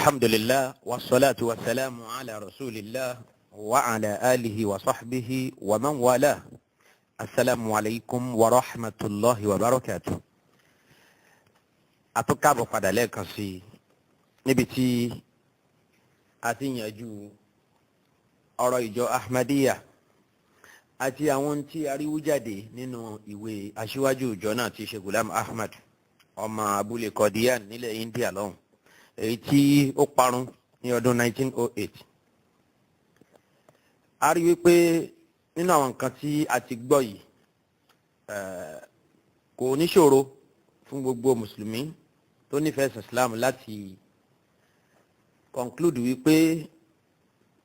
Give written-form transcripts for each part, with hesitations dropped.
Alhamdulillah wasalaatu wasalaamu ala rasulillah wa ala alihi wa sahbihi wa man wala. Asalaamu alaykum wa rahmatulahi wa barakatuh. A tún káàbọ̀ padà lẹ́ẹ̀kan sí i níbi tí a ti yanjú ọ̀rọ̀ ìjọ Ahmadiyya àti àwọn tí aríwú jáde nínú ìwé aṣíwájú ìjọ náà tí ṣe Gulam Ahmad, ọmọ abúlé Qadian nílẹ̀ India lọ́hùn, èyí tí ó parun ní ọdún 1908. A rí wípé nínú àwọn nǹkan tí a ti gbọ́ yìí, kò níṣòro fún gbogbo mùsùlùmí tó nífẹ̀ẹ́ Islam láti conclude wípé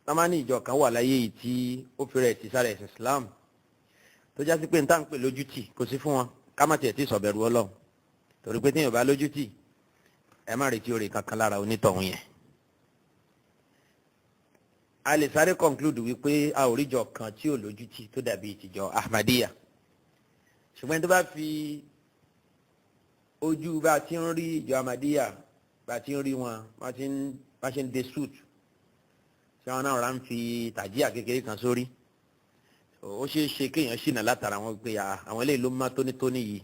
tamani ìjọ kan wà láyé yìí tí ó fi rẹ̀ ti sára ẹ̀sìn Islam, tó jásí pé níta ń pè lójútì kò sí fún wọn, ká má tiẹ̀ ti sọ̀bẹ̀rù Ọlọ́run, torí pé téèyàn bá lójútì, ẹ má retí oore kankan lára onítọ̀hún yẹn. A lè sáré conclude wípé a ò ríjọ kan tí ò lójútì tó dàbí ìtìjọ Ahmadiyya. Ṣùgbọ́n tó bá fi ojú bá a ti ń rí ìjọ Ahmadiyya, bá a ti ń rí wọn, bá a ṣe ń de suit, tí wọn náà rà ń fi tàjíà kékeré kan sórí, ó ṣeé ṣe kéèyàn ṣìnà látara wọn pé àwọn eléyìí ló má tónítóní yìí.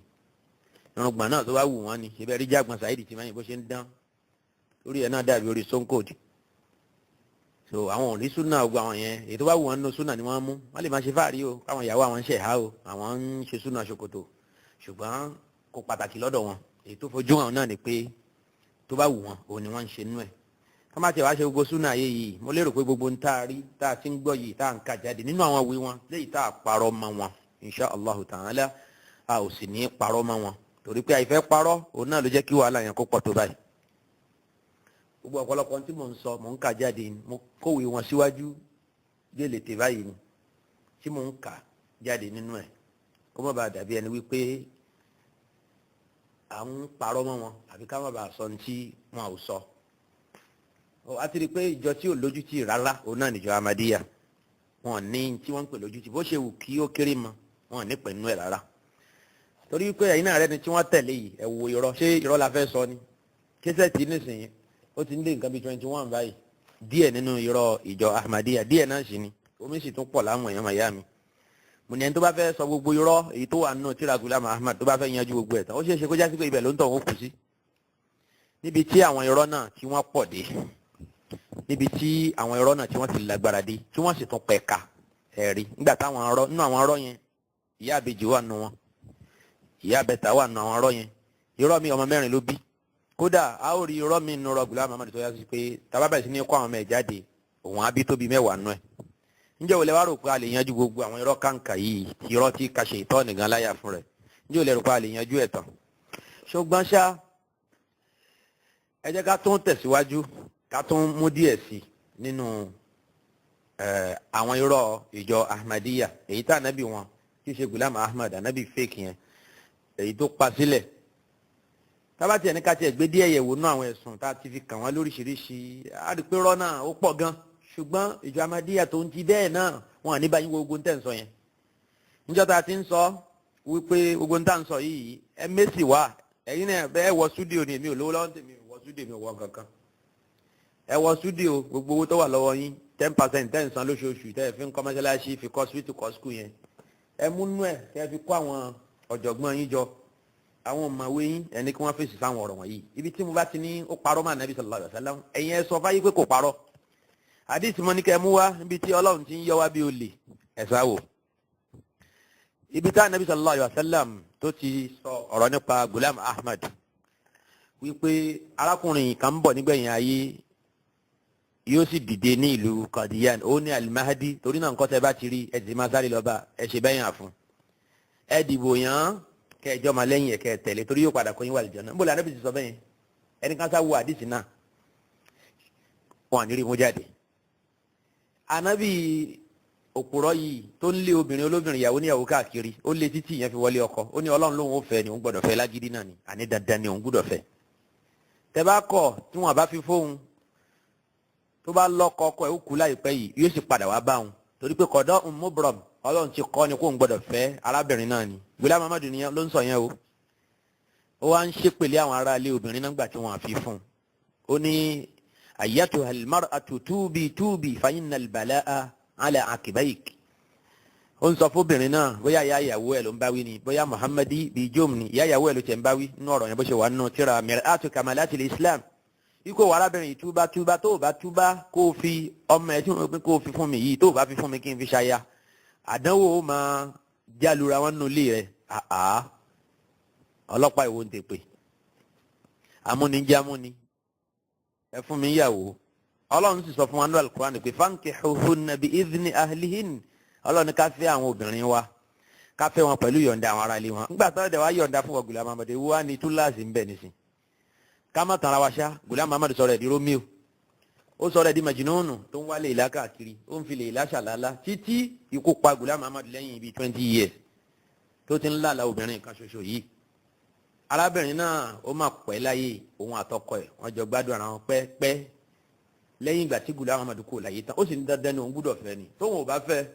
Irùngbọ̀n náà tó bá wù wọ́n ni ṣe bẹ́ẹ̀ rí jágbọ́n Saheed tí máa ń bó ṣe ń dán lórí ẹ̀ náà dàbí orí sonkod. So àwọn ò ní súnà, gbogbo àwọn yẹn, èyí tó bá wù wọ́n nínú súnà ni wọ́n mú. Wọ́n lè máa ṣe fáàrí o, káwọn ìyàwó àwọn ń ṣe ẹ̀há o, àwọn ń ṣe súnà ṣòkòtò, ṣùgbọ́n kò pàtàkì lọ́dọ̀ wọn. Èyí tó fojú hàn náà ni pé tó bá wù wọ́n, òun ni wọ́n ń ṣe nú ẹ̀. Ká má tiẹ̀ wá ṣe gbogbo súnà ayé yìí, mo lérò pé gbogbo ń tá a rí, tá a ti ń gbọ́ yìí, tá a ń kà jáde nínú àwọn ìwé wọn léyìí tá a parọ́ mọ́ wọn, insha Allahu ta'ala, a ò sì ní parọ́ mọ́ wọn, torí pé àìfẹ́ parọ́ òun náà ló jẹ́ kí wàhálà yẹn kó pọ̀ tó báyìí. Gbogbo ọ̀pọ̀lọpọ̀ tí mò ń sọ, mò ń kà jáde, mo kówé wọn síwájú gélètè báyìí ni tí mò ń kà jáde nínú ẹ̀, kó má bàa dàbí ẹni wípé à ń parọ́ mọ́ wọn àbí ká má bàa sọ ní tí wọn ò sọ. A ti rí i pé ìjọ tí ò lójútì rárá òun náà níjọ Ahmadiyya. Wọn ní tí wọ́n ń pè lójútì, bó ṣe wù kí ó kéré mọ́, wọn ní pẹ̀lú ẹ̀ rárá, torí pé ẹ̀yin náà rẹ́ni tí wọ́n tẹ̀lé yìí. Ẹ̀ wò irọ́, ṣé irọ́ la fẹ́ sọ ni? Késẹ̀tì nísìnyí ó ti ń lé nǹkan bíi 21 báyìí. Díẹ̀ nínú irọ́ ìjọ Ahmadiyya, díẹ̀ náà sì ni, omi sì tún pọ̀ láwọn èèyàn màyá mi. Mo ní ẹni tó bá fẹ́ sọ gbogbo irọ́ èyí tó wà nínú tírà Gulam Ahmad, tó bá fẹ́ yanjú gbogbo ẹ̀ tán, ó ṣeé ṣe kó jásí pé ibẹ̀ ló ń tọ̀ wọ́n kù sí, níbi tí àwọn irọ́ náà tí wọ́n pọ̀ dé, níbi tí àwọn irọ́ náà tí wọ́n ti lágbára dé, tí wọ́n sì tún pẹ̀ka ẹ̀rí. Nígbà táwọn irọ́ nínú àwọn irọ́ yẹn, ìyá àbèjì wà nù wọn, ìyá abẹ́ta wà nù àwọn irọ́ yẹn. Irọ́ mi, ọmọ mẹ́rin ló bí. Kódà a ó rí irọ́ mi nù rọ Gulam Ahmad tó yá sí pé tàbá bẹ̀rẹ̀ sí ní kó àwọn ọmọ ẹ̀ jáde, òun á bí tóbi 10 nù ẹ̀. Ǹjẹ́ òlẹ̀ wá rò pé a lè yanjú gbogbo àwọn irọ́ kàǹkà yìí, irọ́ tí ka ṣe ìtọ́ nìkan láyà fún rẹ̀? Ǹjẹ́ òlẹ̀ rò pé a lè yanjú ẹ̀ tán? Ṣùgbọ́n ṣá, ẹ jẹ́ ká tún tẹ̀síwájú, ká tún mú díẹ̀ sí nínú àwọn irọ́ ìjọ Ahmadiyya, èyí tá ànábì wọn tí í ṣe Gulam Ahmad, ànábì fake yẹn, èyí tó pa sílẹ̀. Tábàtì ẹni ká tiẹ̀ gbé díẹ̀ yẹ̀wò nú àwọn ẹ̀sùn tá a ti fi kàn wọ́n lóríṣiríṣi, á rí pé rọ́ náà ó pọ̀ gan. Ṣùgbọ́n ìjọ Ahmadiyya tó ń ti bẹ́ẹ̀ náà, wọn à ní báyìí gbogbo ń tẹ̀ ń sọ yẹn. Níjọ́ tá a ti ń sọ wípé gbogbo ń tà ń sọ yìí, ẹ mẹ́sì wá, ẹ̀yin náà bẹ́ẹ̀ wọ stúdíò ni. Èmi ò lówó lọ́wọ́, tèmi wọ stúdíò, mi ò wọ kankan. Ẹ wọ stúdíò, gbogbo owó tó wà lọ́wọ́ yín, 10% ten san lóṣooṣù tẹ́ ẹ fi ń kọ́ mọ́ṣáláṣí, fi kọ́ síwìtì, kọ́ school yẹn, ẹ múnú ẹ kẹ́ ẹ fi kó àwọn ọ̀jọ̀gbọ́n yín jọ, àwọn ọ̀mọ̀wé yín, ẹni kí wọ́n fèsì sáwọn ọ̀rọ̀ wọ̀nyí. Ibi tí mo bá ti ní ó parọ́ mọ́ Ànábì sallallahu alaihi wasallam, ẹ̀yin ẹ sọ fáyé pé kò parọ́. Àdìsí mo ní kẹ́ mú wá níbi tí Ọlọ́run ti ń yọ wá bí olè, ẹ̀ sá wò ibi tí Ànábì sallallahu alaihi wasallam tó ti sọ ọ̀rọ̀ nípa Gulam Ahmad wípé arákùnrin kan ń bọ̀ nígbẹ̀yìn ayé, yóò sì dìde ní ìlú Qadian, ó ní Al-Mahdi. Torí náà nǹkan tẹ́ bá ti rí, ẹ ti máa sáré lọ́ba, ẹ ṣe bẹ́yìn àfún, ẹ dìbò yàn án, kẹ ẹ jọmọ lẹ́yìn ẹ, kẹ ẹ tẹ̀lé, torí yóò padà kó yín wà lìjọ náà. Níbo la Ànábì ti sọ bẹ́yẹn? Ẹni kan sá wo àdìsí náà, wọn à ní rí mú jáde. Ànábì òpùrọ́ yìí tó ń lé obìnrin olóbìnrin, ìyàwó níyàwó káàkiri, ó lé títí ìyẹn fi wọlé ọkọ. Ó ní Ọlọ́run lóun ó fẹ́ ni, òun gbọ́dọ̀ fẹ́ lágídí náà ni, àní dandan ni òun gbọ́dọ̀ fẹ́. Tẹ bá kọ̀ tí wọn bá fi fóun, tó bá lọ́kọ, ọkọ ẹ̀ ó kú láìpẹ́ yìí, yóò sì padà wá bá òun, torí pé kọ̀dọ̀ mubram, Ọlọ́run ti kọ́ ni kó ń gbọ́dọ̀ fẹ́ arábìnrin náà ni. Gulam Ahmad nìyẹn ló ń sọ yẹn o. Ó wá ń ṣépèlé àwọn aráalé obìnrin náà gbà tí wọ́n fi fún un. Ó ní Ayyatuha al-mar'atu tubi tubi fa inna al-bala'a ala aqibayk. Ó ń sọ fóbìnrin náà, bóyá ìyá ìyàwó ẹ̀ ló ń báwí ni, bóyá Muhammadi bíi jom ni, ìyá ìyàwó ẹ̀ ló tẹ̀ ń báwí nínú ọ̀rọ̀ yẹn bó ṣe wà nínú tíra Mir'atu Kamalatil Islam. Ikú wà arábìnrin yìí, túbá túbá, tó o bá túbá kó o fi ọmọ ẹ tí mo pín kó o fi fún mi yìí, tó o bá fi fún mi kí n fi ṣaya, àdánwò ó máa jálura wọn nínú ilé rẹ. Àá, ọlọ́pàá ìwò ń tèpè amúnijámúni, ẹ fún mi yàwó. Ọlọ́run sì sọ fún wa ní Al-Qur'an pé fankihuhunna bi idhni ahlihin. Ọlọ́run ní ká fẹ́ àwọn obìnrin wa, ká fẹ́ wọn pẹ̀lú yọ̀ǹda àwọn ará ilé wọn. Nígbà tó dẹ̀ wá yọ̀ǹda fún wọn, Ghulam Ahmad wá ní túláàsì ń bẹ̀ nísìn. Ká má tanra wa ṣá, Ghulam Ahmad sọ̀rọ̀ ẹ̀ di Romeo, ó sọ̀rọ̀ ẹ̀ di Majnun tó ń wá Lèlá káàkiri, ó ń fi Lèlá ṣàlálá títí ikú pa Ghulam Ahmad lẹ́yìn ibi 20 years tó ti ń lálàá obìnrin kan ṣoṣo yìí. Arábìnrin náà, ó máa pẹ́ láyé. Òun àtọkọ ẹ̀, wọ́n jọ gbádùn ara wọn pẹ́ẹ́pẹ́ lẹ́yìn ìgbà tí Ghulam Ahmad kú láyé tán. Ó sì ní dandan ni òun gbúdọ̀ fẹ́ ni, tóun ò bá fẹ́,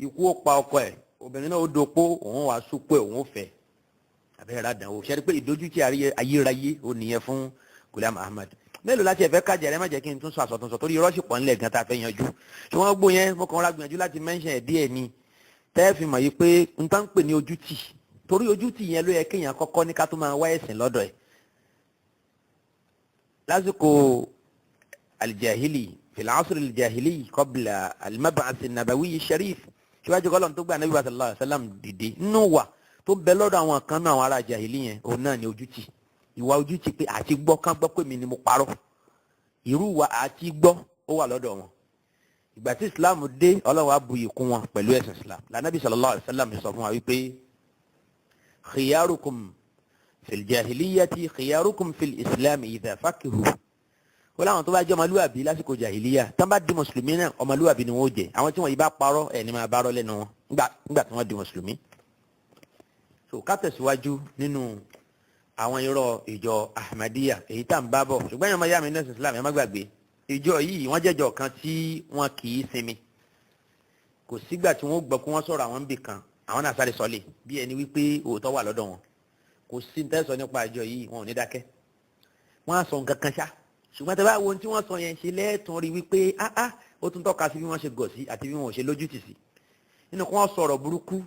ikú ó pa ọkọ ẹ̀, obìnrin náà ó dopó, òun wàá súpó ẹ̀, òun ó fẹ́. Abẹ́rẹ́ àdánwò ṣe é pé ìdójútì ayérayé ó nìyẹn fún Ghulam Ahmad. Mélòó láti ẹ̀fẹ́ kájà rẹ, má jẹ́ kí n tún sọ àsọtúnsọ torí irọ́ sì pọ̀ ńlẹ̀ gan tá a fẹ́ yanjú. Ṣùgbọ́n gbogbo yẹn, mo kàn ra gbìyànjú láti mention ẹ̀ díẹ̀ ni, tẹ́ fi mọ̀ yìí pé n tá ń pè ní ojútì, torí ojútì yẹn ló yẹ kéèyàn kọ́kọ́ ní ká tó máa wá ẹ̀sìn lọ́dọ̀ ẹ̀. Lásìkò aljahili, fil asr aljahili qabla almab'ath an-nabawi sharif, síwájú kọ́lọ́n tó gbé anabi sallallahu alaihi wasallam dìde, nínú wà tó bẹ lọ́dọ̀ àwọn kan náà, àwọn ará jahili yẹn, òun náà ni ojútì, ìwà ojútì, pé àti gbọ́ kán gbọ́ pé mi ni mo parọ́. Irú wa àti gbọ́ ó wà lọ́dọ̀ wọn. Ìgbà tí Islam dé, Ọlọ́run á buyì kún wọn pẹ̀lú ẹ̀sìn Islam. Lànàbí sallallahu alaihi wasallam sọ fún wa wípé khiyarukum fil jahiliyati khiyarukum fil islam idha faqihu. Ó láwọn tó bá jẹ́ ọmọlúwàbí lásìkò jahiliya, tán bá di mùsùlùmí náà, ọmọlúwàbí ni wọ́n jẹ́. Àwọn tí wọ́n yìí bá parọ́ ẹ̀ ní máa bá rọ́ lẹ́nu wọn nígbà tí wọ́n di mùsùlùmí. So ká tẹ̀síwájú nínú àwọn irọ́ ìjọ Ahmadiyya èyí tá à ń bá bọ̀. Ṣùgbọ́n ẹ̀yàn máa yá mi nẹ́sìn Islam, ẹ̀ má gbàgbé, ìjọ yìí, wọ́n jẹ́jọ́ kan tí wọ́n kì í sinmi. Kò sígbà tí wọ́n gbọ́ kí wọ́n sọ̀rọ̀ àwọn níbì kan, àwọn náà sáré sọlé bí ẹni wípé òótọ́ wà lọ́dọ̀ wọn. Kò sí tẹ́sán nípa ìjọ yìí, wọn ò ní dákẹ́, wọ́n á sọ nǹkan kan ṣá. Ṣùgbọ́n tẹ́ bá wo ohun tí wọ́n sọ yẹn ṣe lẹ́ẹ̀tún rí wípé áá, ó tún tọ́ka sí bí wọ́n ṣe gọ̀ sí àti bí wọ́n ò ṣe lójútì sí nínú kí wọ́n sọ̀rọ̀ burúkú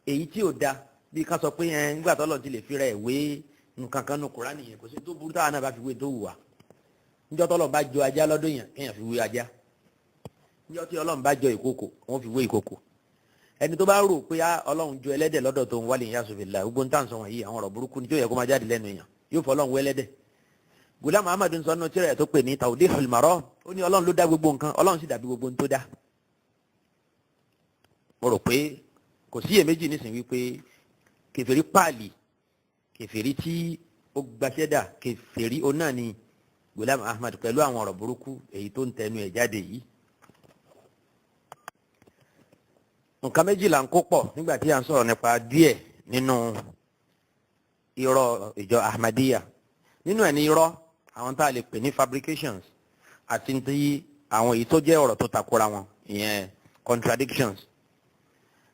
èyí tí ò da, bí ká sọ pé ẹ nígbà tó lọ́n ti lè fi rẹ̀ wé nǹkan kan nu Kùránì yẹn, kò sí tó burú táwọn náà bá fi wé tó wù wá. Níjọ́ tọ́lọ́ bá jọ ajá lọ́dún yẹn, kéèyàn fi wé ajá. Níjọ́ tí Ọlọ́run bá jọ ìkòkò, wọ́n fi wé ìkòkò. Ẹni tó bá rò pé Ọlọ́run jọ ẹlẹ́dẹ̀ lọ́dọ̀ tó ń wálé yẹn, yasofila, gbogbo ń tàn sọ wọ̀nyí, àwọn ọ̀rọ̀ burúkú ni tí ó yẹ kó máa jáde lẹ́nu èèyàn. Yóò fọ Ọlọ́run wé ẹlẹ́dẹ̀. Ghulam Ahmad ń sọ nínú tírà ẹ̀ tó pè ní Tawdihul Maram, ó ní Ọlọ́run ló dá gbogbo nǹkan, Ọlọ́run sì dàbí gbogbo ohun tó dá. Mo rò pé kò síyèméjì nísìnyí wípé kèfèrí páàlì, kèfèrí tí ó gbaṣẹ́dà, kèfèrí ó náà ni Ghulam Ahmad pẹ̀lú àwọn ọ̀rọ̀ burúkú èyí tó ń tẹnu ẹ̀ jáde yìí. Nǹkan méjì là ń kó pọ̀ nígbà tí à ń sọ̀rọ̀ nípa díẹ̀ nínú irọ́ ìjọ Ahmadiyya. Nínú ẹ̀ ní irọ́ àwọn tá a lè pè ní fabrications àti ti àwọn èyí tó jẹ́ ọ̀rọ̀ tó takora wọn, ìyẹn contradictions.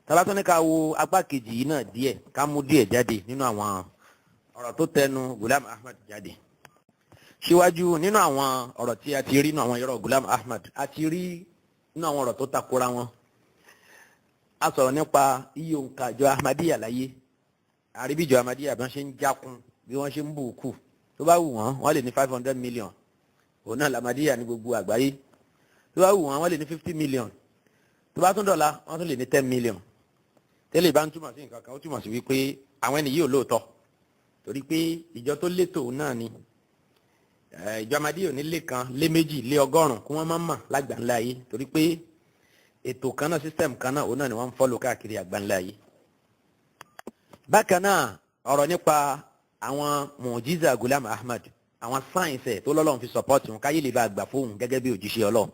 Tàbá ní ká wo apá kejì yìí náà díẹ̀, ká mú díẹ̀ jáde nínú àwọn ọ̀rọ̀ tó tẹnu Ghulam Ahmad jáde síwájú. Nínú àwọn ọ̀rọ̀ tí a ti rí nínú àwọn irọ́ Ghulam Ahmad, a ti rí nínú àwọn ọ̀rọ̀ tó takora wọn. A sọ̀rọ̀ nípa iye òǹkà ìjọ Ahmadiyya láyé, àríbíjọ Ahmadiyya, bí wọ́n ṣe ń jákun, bí wọ́n ṣe ń bù kù. Tó bá wù wọ́n, wọ́n lè ní 500 million, òun náà l'Ahmadiyya ní gbogbo àgbáyé. Tó bá wù wọ́n, wọ́n lè ní 50 million. Tó bá tún dọ̀la, wọ́n tún lè ní 10 million. Tẹ́lẹ̀ bá ń túmọ̀ sí nǹkan kan, ó túmọ̀ sí wípé àwọn ẹni yìí ò lóòótọ́, torí pé ìjọ tó létò náà ni ìjọ Ahmadiyya ò ní lé kan, lé méjì, lé 100 kí wọ́n má mà lágbàńlá yìí, torí pé ètò kan náà, system kan náà, òun náà ni wọ́n ń follow káàkiri àgbáńlá yìí. Bákan náà, ọ̀rọ̀ nípa àwọn mùjíza Gulam Ahmad, àwọn signs ẹ̀ tó lọ́lọ́run fi support wọn káyé lè bá gbà fóun gẹ́gẹ́ bí òjíṣẹ́ Ọlọ́run.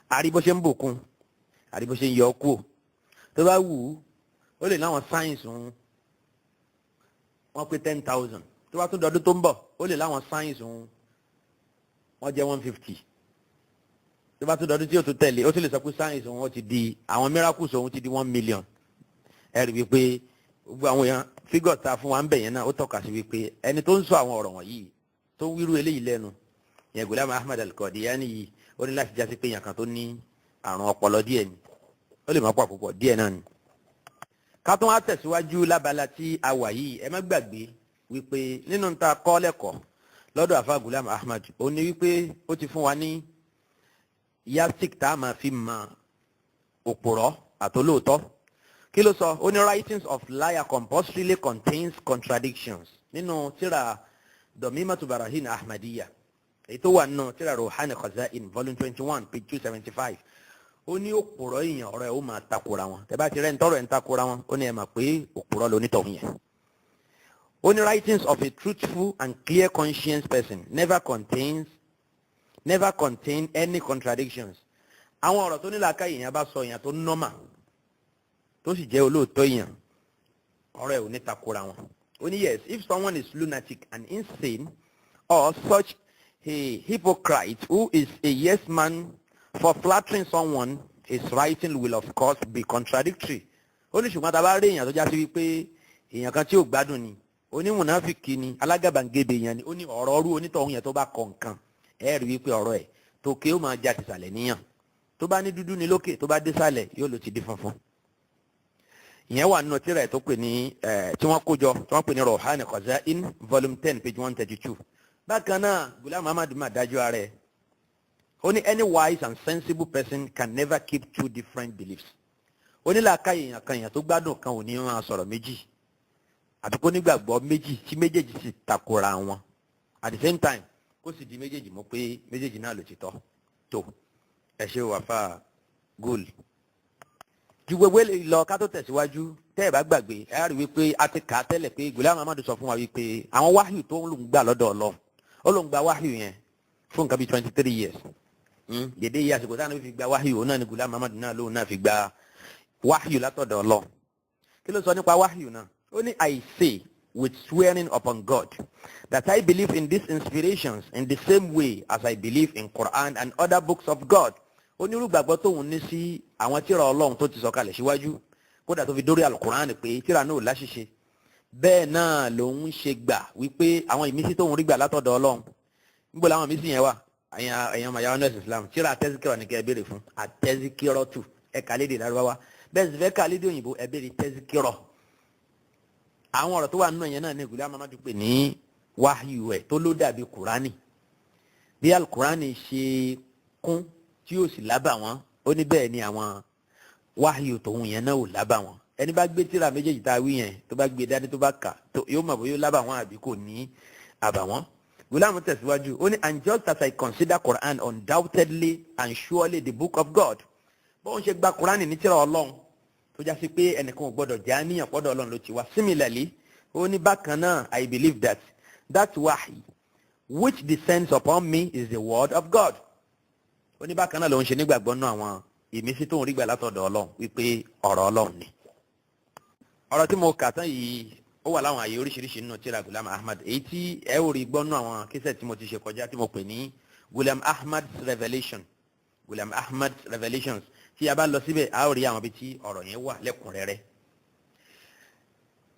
Àrí bó ṣe ń bùkún, àrí bó ṣe ń yọ kú. Tó bá wù ú, ó lè láwọn signs òun wọ́n pé 10,000. Tó bá tún dọdún tó ń bọ̀, ó lè láwọn signs òun wọ́n jẹ́ 150. Tó bá tún dọdún tí yóò tún tẹ̀lé, ó tún lè sọ pé signs òun ti di, àwọn miracles òun ti di 1 million. Ẹ rí wípé gbogbo àwọn èèyàn, figure ta fún wa ń bẹ̀ yẹn náà, ó tọ́ka sí wípé ẹni tó ń sọ àwọn ọ̀rọ̀ wọ̀nyí, tó ń wíru eléyìí lẹ́nu. Ìyẹn Gulam Ahmad al-Qadiani yìí, ó ní láti jásí pé èèyàn kan tó ní àrùn ọpọlọ díẹ̀ ni, ó lè má pọ̀ púpọ̀ díẹ̀ náà ni. Ká tún wá tẹ̀síwájú lábala tí a wà yìí. Ẹ má gbàgbé wípé nínú ta kọ́ lẹ́kọ̀ọ́ lọ́dọ̀ àfa Gulam Ahmad, ó ní wípé ó ti fún wa ní yardstick tá a máa fi mọ òpùrọ́ àtolóòtọ́. Kí ló sọ? Ó ní writings of liar compulsorily contains contradictions, nínú tírà Domimatu Barahin Ahmadiyya, èyí tó wà nínú tírà Ruhani Khazain, volume 21, page 275. Ó ní òpùrọ́ èèyàn, ọ̀rọ̀ ẹ̀ ó máa takora wọn. Tẹ́ bá ti rẹ́ ń tọrọ ẹ̀ ń takora wọn, ó ní ẹ mà pé òpùrọ́ lonítọ̀hún yẹn. Ó ní writings of a truthful and clear conscience person never contain any contradictions. Àwọn ọ̀rọ̀ tó ní làákàyè èèyàn bá sọ, èèyàn tó normal tó sì jẹ́ olóòótọ́ èèyàn, ọ̀rọ̀ ẹ̀ ò ní takora wọn. Ó ní yes, if someone is lunatic and insane or such a hypocrite who is a yes man for flattering someone, his writing will of course be contradictory. Ó ní ṣùgbọ́n tá a bá rí èèyàn tó já sí wípé èèyàn kan tí ò gbádùn ni, onímùnáfìkì ni, alágàbàǹgebè èèyàn ni, ó ní ọ̀rọ̀ ọrú onítọ̀hún yẹn tó bá kọ nǹkan, ẹ rí wípé ọ̀rọ̀ ẹ̀ tòkè ó máa já tìsàlẹ̀ níyàn. Tó bá ní dúdú ní lókè, tó bá dé sàlẹ̀, yóò ló ti di funfun. Ìyẹn wà nínú tírà ẹ̀ tó pè ní ẹ̀ tí wọ́n kó jọ, tí wọ́n pè ní Ruhani Khazain, volume 10, page 132. Bákan náà, Gulam Ahmad máa dájú ara ẹ̀. Ó ní any wise and sensible person can never keep two different beliefs. Ó ní làákàyè èèyàn kan, èèyàn tó gbádùn kan, ò ní máa sọ̀rọ̀ méjì àbí kó nígbàgbọ́ méjì tí méjèèjì sì takora wọn at the same time, kó sì di méjèèjì mú pé méjèèjì náà ló ti tọ́ tó. Ẹ ṣe wà fà góòlù ju gbogbo eléyìí lọ. Ká tó tẹ̀síwájú, tẹ́ ẹ bá gbàgbé, ẹ á rí wípé a ti kà á tẹ́lẹ̀ pé Gulam Ahmad sọ fún wa wípé àwọn wáhìú tó ń lòún gbà lọ́dọ̀ Ọlọ́run, ó lòún gba wáhìú yẹn fún nǹkan bíi 23 years. Dèdè yìí, àsìkò táwọn fi gba wáhìú, òun náà ni Gulam Ahmad náà lòun náà fi gba wáhìú látọ̀dọ̀ Ọlọ́run. Kí ló sọ nípa wáhìú náà? Ó ní, "I say with swearing upon God that I believe in these inspirations in the same way as I believe in Quran and other books of God." Onírúgbàgbọ́ tóun ní sí àwọn tírà Ọlọ́run tó ti sọ̀kalẹ̀ síwájú, kódà tó fi dórí Alukur'an, pé tírà náà ò láṣìṣe, bẹ́ẹ̀ náà lòun ṣe gbà wípé àwọn ìmísí tóun rí gbà látọ̀dọ̀ Ọlọ́run. Níbo làwọn ìmísí yẹn wà? Ẹ̀yàn mayà ọ̀nà Islam, tírà àtẹ́síkìrọ̀ ní kẹ́ ẹ béèrè fún, àtẹ́síkìrọ̀tù. Ẹ kà lédè Lárúbáwá bẹ́ẹ̀ sì fẹ́ kà lédè òyìnbó, ẹ béèrè tẹ́síkìrọ̀. Àwọn ọ̀rọ̀ tó wà nínú yẹn náà ní Gulam Ahmad pè ní wáhíù ẹ̀ tó ló dàbí Kùránì. Bí Alukurani ṣe kún tí yóò sì lábà wọn, ó ní bẹ́ẹ̀ ni àwọn wáhíù tòun yẹn náà ò lábà wọn. Ẹni bá gbé tírà méjèèjì tá a wí yẹn, tó bá gbé dání, tó bá kà, yóò mọ̀ bóyá ó lábà wọn àbí kò ní àbàwọ́n. Gulam tẹ̀síwájú, ó ní, "And just as I consider Quran undoubtedly and surely the book of God," bóun ṣe gba Quran ní tírà Ọlọ́run tó já sí pé ẹnìkan ò gbọ́dọ̀ já níyàn pọ́dọ̀ Ọlọ́run ló ti wá, "similarly," ó ní bákan náà, "I believe that that wahi which descends upon me is the word of God." Ó ní bákan náà lòun ṣe nígbàgbọ́ náà àwọn ìmísí tóun rí gbà látọ̀dọ̀ Ọlọ́run wípé ọ̀rọ̀ Ọlọ́run ni. Ọ̀rọ̀ tí mo kà tán yìí, ó wà láwọn àyè oríṣiríṣi nínú tírà Gulam Ahmad, èyí tí ẹ ó rí gbọ́ nínú àwọn kíṣẹ̀ tí mo ti ṣe kọjá tí mo pè ní Gulam Ahmad's Revelation, Gulam Ahmad's Revelations. Tí a bá lọ síbẹ̀, a ó rí àwọn ibi tí ọ̀rọ̀ yẹn wà lẹ́kùnrẹ́rẹ́.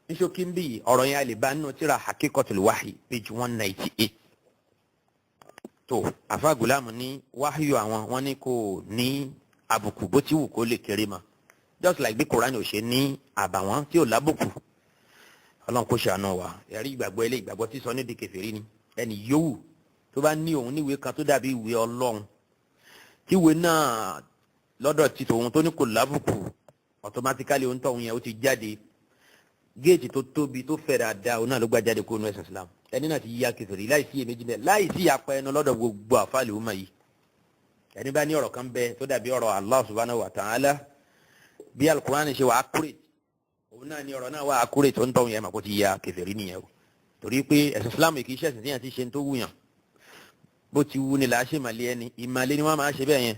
Ní ṣókí ń bí, ọ̀rọ̀ yẹn a lè bá nínú tírà Hakikotul Wahi, page 198. Tó àfa Gulam ní wáhíù àwọn, wọn ní kò ní àbùkù bó ti wù kó lè kéré ma, just like bí Quran ò ṣe ní àbàwọ́n tí ò lábùkù. Ọlọ́run kò ṣàánú wa. Ẹ̀rí ìgbàgbọ́ ilé ìgbàgbọ́ tí sọ ní di kèfèrí ni ẹnì yòówù tó bá ní òun níwèé kan tó dàbí ìwé Ọlọ́run, tí ìwé náà lọ́dọ̀ ti tòun tó ní kò lábùkù, automatically òun tóun yẹn ó ti jáde. Géètì tó tóbi tó fẹ̀ dáadáa, òun náà ló gbà jáde kó nu ẹ̀sìn Islam. Ẹni náà ti ya kèfèrí láì sí iyèméjì bẹ́ẹ̀, láì sí ìyapa ẹnu lọ́dọ̀ gbogbo àfáàlì ọmọ yìí. Ẹni bá ní ọ̀rọ̀ kan bẹ tó dàbí ọ̀rọ̀ Allah subhanahu wa ta'ala, bí Alukur'an ṣe wà accurate, òun náà ní ọ̀rọ̀ náà wà accurate, tó ń tọ́hún yẹn mà kó ti ya kèfèrí nìyẹn o, torí pé ẹ̀sìn Islam kì í ṣẹ̀sìn tí yẹn ti ṣe tó wúyàn. Bó ti wú ni là á ṣe ìmàlẹ́, ẹni ìmàlẹ́ ni wọ́n máa ṣe bẹ́ẹ̀ yẹn.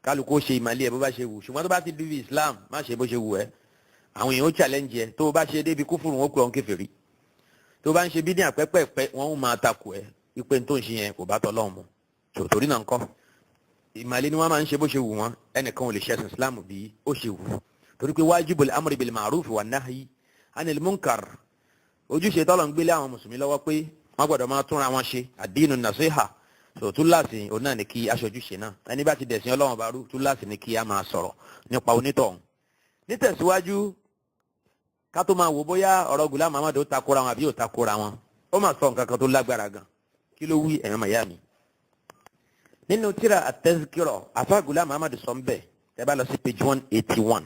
Kálukú ó ṣe ìmàlẹ́ ẹ̀ bó bá ṣe wù, ṣùgbọ́n tó bá ti débi Islam, má ṣe bó ṣe wù ẹ́. Àwọn èèyàn ó challenge ẹ. Tó o bá ṣe débi kúfùrù, wọn ó pè ọ́n kèfèrí. Tó o bá ń ṣe bídíà pẹ́pẹ́pẹ́, wọ́n ó máa takò ẹ́ wípé tó ń ṣe yẹn kò bá tọ́lọ́run mu. Tòtòrí náà ń kọ́, ìmàlẹ́ ni wọ́n máa ń ṣe bó ṣe wù wọ́n. Ẹnìkan ò lè ṣẹ̀sìn Islam bí ó ṣe wù, torí pé wájibul amri bil ma'ruf wa nahyi anil munkar, ojúṣe tọ́lọ̀ ń gbélé àwọn mùsùlùmí lọ́wọ́ pé wọ́n gbọ́dọ̀ máa túnra wọn ṣe, àdínú nasiha. So túláàsì òun náà ni kí aṣojú ṣe náà. Ẹni bá ti dẹ̀sìn Ọlọ́run bá rú, túláàsì ni kí a máa sọ̀rọ̀ nípa onítọ̀hún. Nítẹ̀síwájú, ká tó máa wò bóyá ọ̀rọ̀ Gulam Ahmad ó takora wọn àbí ò takora wọn, ó máa sọ nǹkan kan tó lágbára gan. Kí ló wí, ẹ̀yàn màyá mi? Nínú tíra At-Tazkira, àfa Gulam Ahmad sọ ń bẹ̀, ẹ bá lọ sí page 181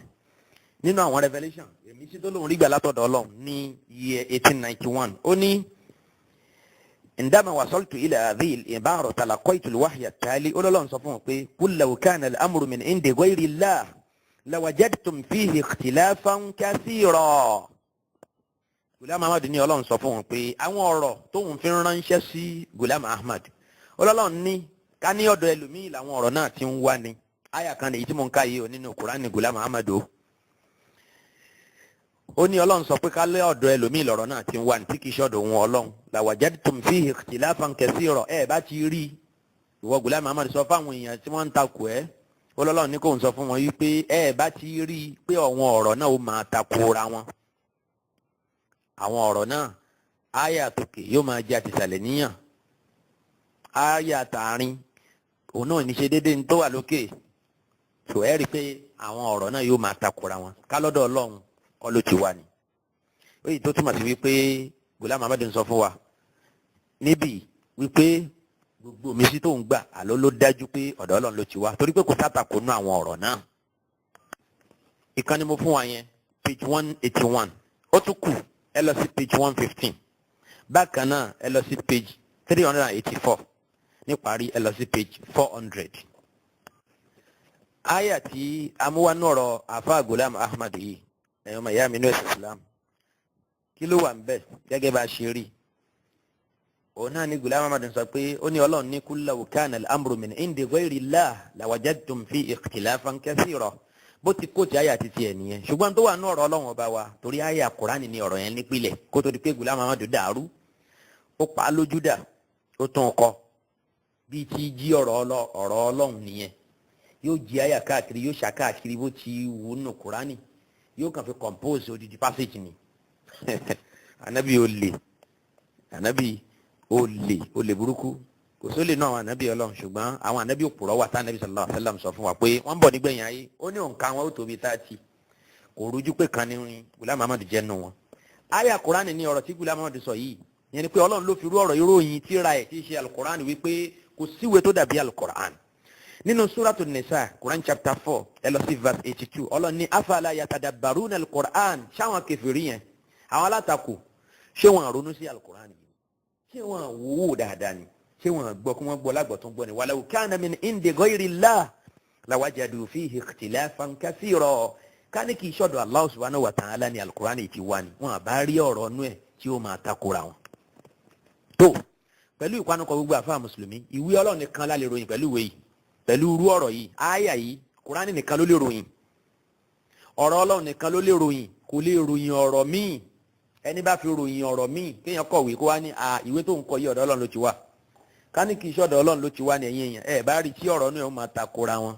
nínú àwọn revelation èmi sí tó lóun rí gbà látọ̀dọ̀ Ọlọ́run ní year 1891, ó ní indama wasaltu ila hadhihi al-ibara talaqaytu al-wahya at-tali. Ọlọ́run sọ fún wọn pé qul law kana al-amru min indi ghayri Allah lawajadtum fihi ikhtilafan kathira. Gulam Ahmad ní Ọlọ́run sọ fún wọn pé àwọn ọ̀rọ̀ tóun fi ránṣẹ́ sí Gulam Ahmad, Ọlọ́run ní ká ní ọ̀dọ̀ ẹlòmíì làwọn ọ̀rọ̀ náà ti ń wá ni. Àyà kan lèyí tí mò ń ká yìí o nínú Kùránì Gulam Ahmad o. Ó ní Ọlọ́run sọ pé ká lé ọ̀dọ̀ ẹlòmíì lọ̀rọ̀ náà ti ń wá ní tí kì í ṣọ̀dọ̀ òun Ọlọ́run, lawajadtum fihi ikhtilafan kathira. Ẹ̀ bá ti rí ìwọ Gulam Ahmad sọ fáwọn èèyàn tí wọ́n ń takò ẹ́, Ọlọ́run ní kò ń sọ fún wọn wípé ẹ bá ti rí i pé àwọn ọ̀rọ̀ náà ó máa takora wọn. Àwọn ọ̀rọ̀ náà, àyà tòkè yóò máa jẹ́ àtìsàlẹ̀ níyàn, àyà tààrin òun náà ní ṣe déédéé ní tó wà lókè tó. Ẹ rí i pé àwọn ọ̀rọ̀ náà yóò máa takora wọn, kálọ́dọ̀ Ọlọ́run kọ́ ló ti wà ní. Èyí tó túmọ̀ sí wípé Gulam Ahmad ń sọ fún wa níbí wípé gbogbo mi sí tó ń gbà àlọ́ ló dájú pé ọ̀dọ̀ Ọlọ́run ló ti wá, torí pé kò sátakò nú àwọn ọ̀rọ̀ náà. Ìkànnì mo fún wa yẹn, page 181. Ó tún kù, ẹ lọ sí page 115. Bákan náà, ẹ lọ sí page 384. Níparí, ẹ lọ sí page 400. Aya tí amúwánú ọ̀rọ̀ àfa Gulam Ahmad yìí, ẹ̀yin ọmọ ìyá mi ní ẹ̀sìn Islam, kí ló wà ń bẹ̀ gẹ́gẹ́ bá a ṣe rí? Òun náà ni Gulam Ahmad sọ pé ó ní Ọlọ́run ní qul law kana al-amru min indi ghayri Allah lawajadtum fi ikhtilafan kathira. Bó ti kóòtù àyà títí ẹ̀ nìyẹn, ṣùgbọ́n tó wà ní ọ̀rọ̀ Ọlọ́run ọba wa, torí àyà Kùránì ní ọ̀rọ̀ yẹn nípìnlẹ̀, kó tó di pé Gulam Ahmad dàrú, ó pa á lójú dà, ó tún kọ bíi ti jí ọ̀rọ̀ Ọlọ́run nìyẹn. Yóò jí àyà káàkiri, yóò ṣà káàkiri bó ti wù nù Kùránì, yóò kàn fi compose odidi passage ni. Anabi olè, anabi olè, olè burúkú. Kò sólè náà àwọn anabi Ọlọ́run, ṣùgbọ́n àwọn anabi òpùrọ́ wà tá anabi sallallahu alaihi wasallam sọ fún wa pé wọ́n ń bọ̀ nígbẹ̀yìn ayé. Ó ní òǹkà wọn ó tóbi 30. Kò rújú pé kan ní Gulam Ahmad jẹ́ nù wọn. Àyà Kùránì ní ọ̀rọ̀ tí Gulam Ahmad sọ yìí. Yẹn ni pé Ọlọ́run ló fi rú ọ̀rọ̀ ìròyìn tíra ẹ̀ tí í ṣe Alukur'an, wípé kò síwèé tó dàbí Alukur'an. Nínú Suratu Nisa, Quran chapter 4, ẹ lọ sí verse 82, Ọlọ́run ní afala yatadabbaruna Alukur'an. Ṣáwọn kèfèrí yẹn, àwọn alátakò, ṣé wọn ronú sí Alukur'an yìí? Ṣé wọn wò ó dáadáa ni? Ṣé wọn gbọ́ kí wọ́n gbọ́ lágbọ̀ tó ń gbọ́ ni? Walau kana min indi ghayri Allah lawajadu fihi ikhtilafan kathira. Ká ní kì í ṣọ̀dọ̀ Allah subhanahu wa ta'ala ni Alukur'an ti wá ni, wọn àbá rí ọ̀rọ̀ nú ẹ̀ tí ó máa takora wọn. Tó pẹ̀lú ìpanukọ gbogbo àfa mùsùlùmí, ìwé Ọlọ́run nìkan la lè ròyìn pẹ̀lú ìwé yìí, pẹ̀lú irú ọ̀rọ̀ yìí, àyà yìí. Kùránì nìkan ló lè ròyìn ọ̀rọ̀ Ọlọ́run, nìkan ló lè ròyìn, kò lè ròyìn ọ̀rọ̀ míì. Ẹni bá fi ròyìn ọ̀rọ̀ míì, kéèyàn kọ̀wé kó wá ní à ìwé tó ń kọ yìí, ọ̀dọ̀ Ọlọ́run ló ti wá, ká ní kì í ṣọ̀dọ̀ Ọlọ́run ló ti wá ní, ẹ̀yìn èèyàn, ẹ̀ bá rí tí ọ̀rọ̀ náà máa takora wọn,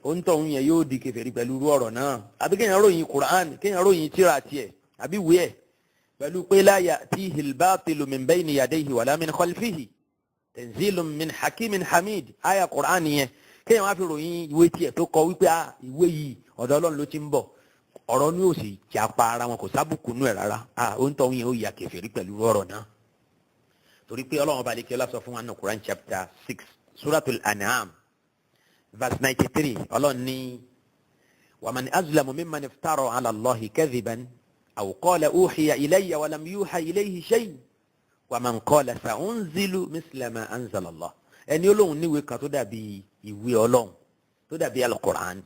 òǹtọ̀hún yẹn yóò di kèfèrí pẹ̀lú irú ọ̀rọ̀ náà. Àbí kéèyàn ròyìn Kùránì, kéèyàn ròyìn tírà tiẹ̀ àbí ìwé ẹ̀ pẹ̀lú pé la ya'tihil batilu min bayni yadayhi wala min khalfihi tanzilun min hakimin hamid, àyà Kùránì yẹn, kéèyàn wá fi ròyìn ìwé tiẹ̀ tó kọ wípé ìwé yìí, ọ̀dọ̀ Ọlọ́run ló ti ń bọ̀, ọ̀rọ̀ ní òsì japa ara wọn, kò sábùkù nú ẹ̀ rárá, òǹtọ̀hún yẹn ó yà kèfèrí pẹ̀lú ọ̀rọ̀ náà, torí pé Ọlọ́run ọba àlekẹ́ lọ́sọ fún wa ní Quran chapter 6, Suratul An'am, verse 93. Ọlọ́run ní waman azlamu mimman iftara ala Allahi kadhiban aw qala uhiya ilayya walam yuha ilayhi shay waman qala sa'unzilu misla ma anzala Allah. Ẹni olóhùn níwèé kan tó dàbí ìwé Ọlọ́run, tó dàbí Al-Qur'an,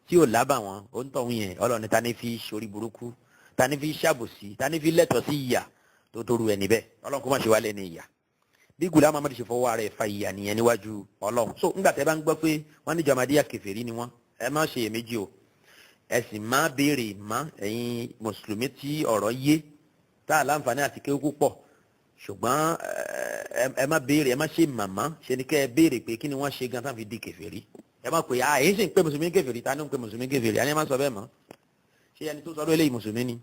tí ò lábà wọn, ó ń tọ̀hún yẹn, Ọlọ́run ní tani fi sórí burúkú, tani fi ṣàbòsí, tani fi lẹ́tọ̀ọ́ sí ìyà tó tóru ẹni bẹ́ẹ̀? Ọlọ́run kó má ṣe wá lẹ́ni ìyà. Bí Gulam Ahmad ṣe fọwọ́ ara ẹ̀ fa ìyà nìyẹn níwájú Ọlọ́run. So ńgbà tẹ́ bá ń gbọ́ pé wọ́n ní Jamaadiya kèfèrí ni wọ́n, ẹ má ṣe iyèméjì o, ẹ sì má béèrè má. Ẹ̀yin mùsùlùmí tí ọ̀rọ̀ yé, tá a láǹfààní àti kéwú púpọ̀, ṣùgbọ́n ẹ má béèrè, ẹ má ṣe màmá ṣe ni kẹ́ ẹ béèrè pé kí ni wọ́n ṣe gan tán fi di kèfèrí. Ẹ má pè á, èyí sì ń pè mùsùlùmí kèfèrí. Ta ni ń pè mùsùlùmí kèfèrí? Ẹni má sọ bẹ́ẹ̀ mọ́. Ṣé ẹni tó sọ̀rọ̀ eléyìí mùsùlùmí ni?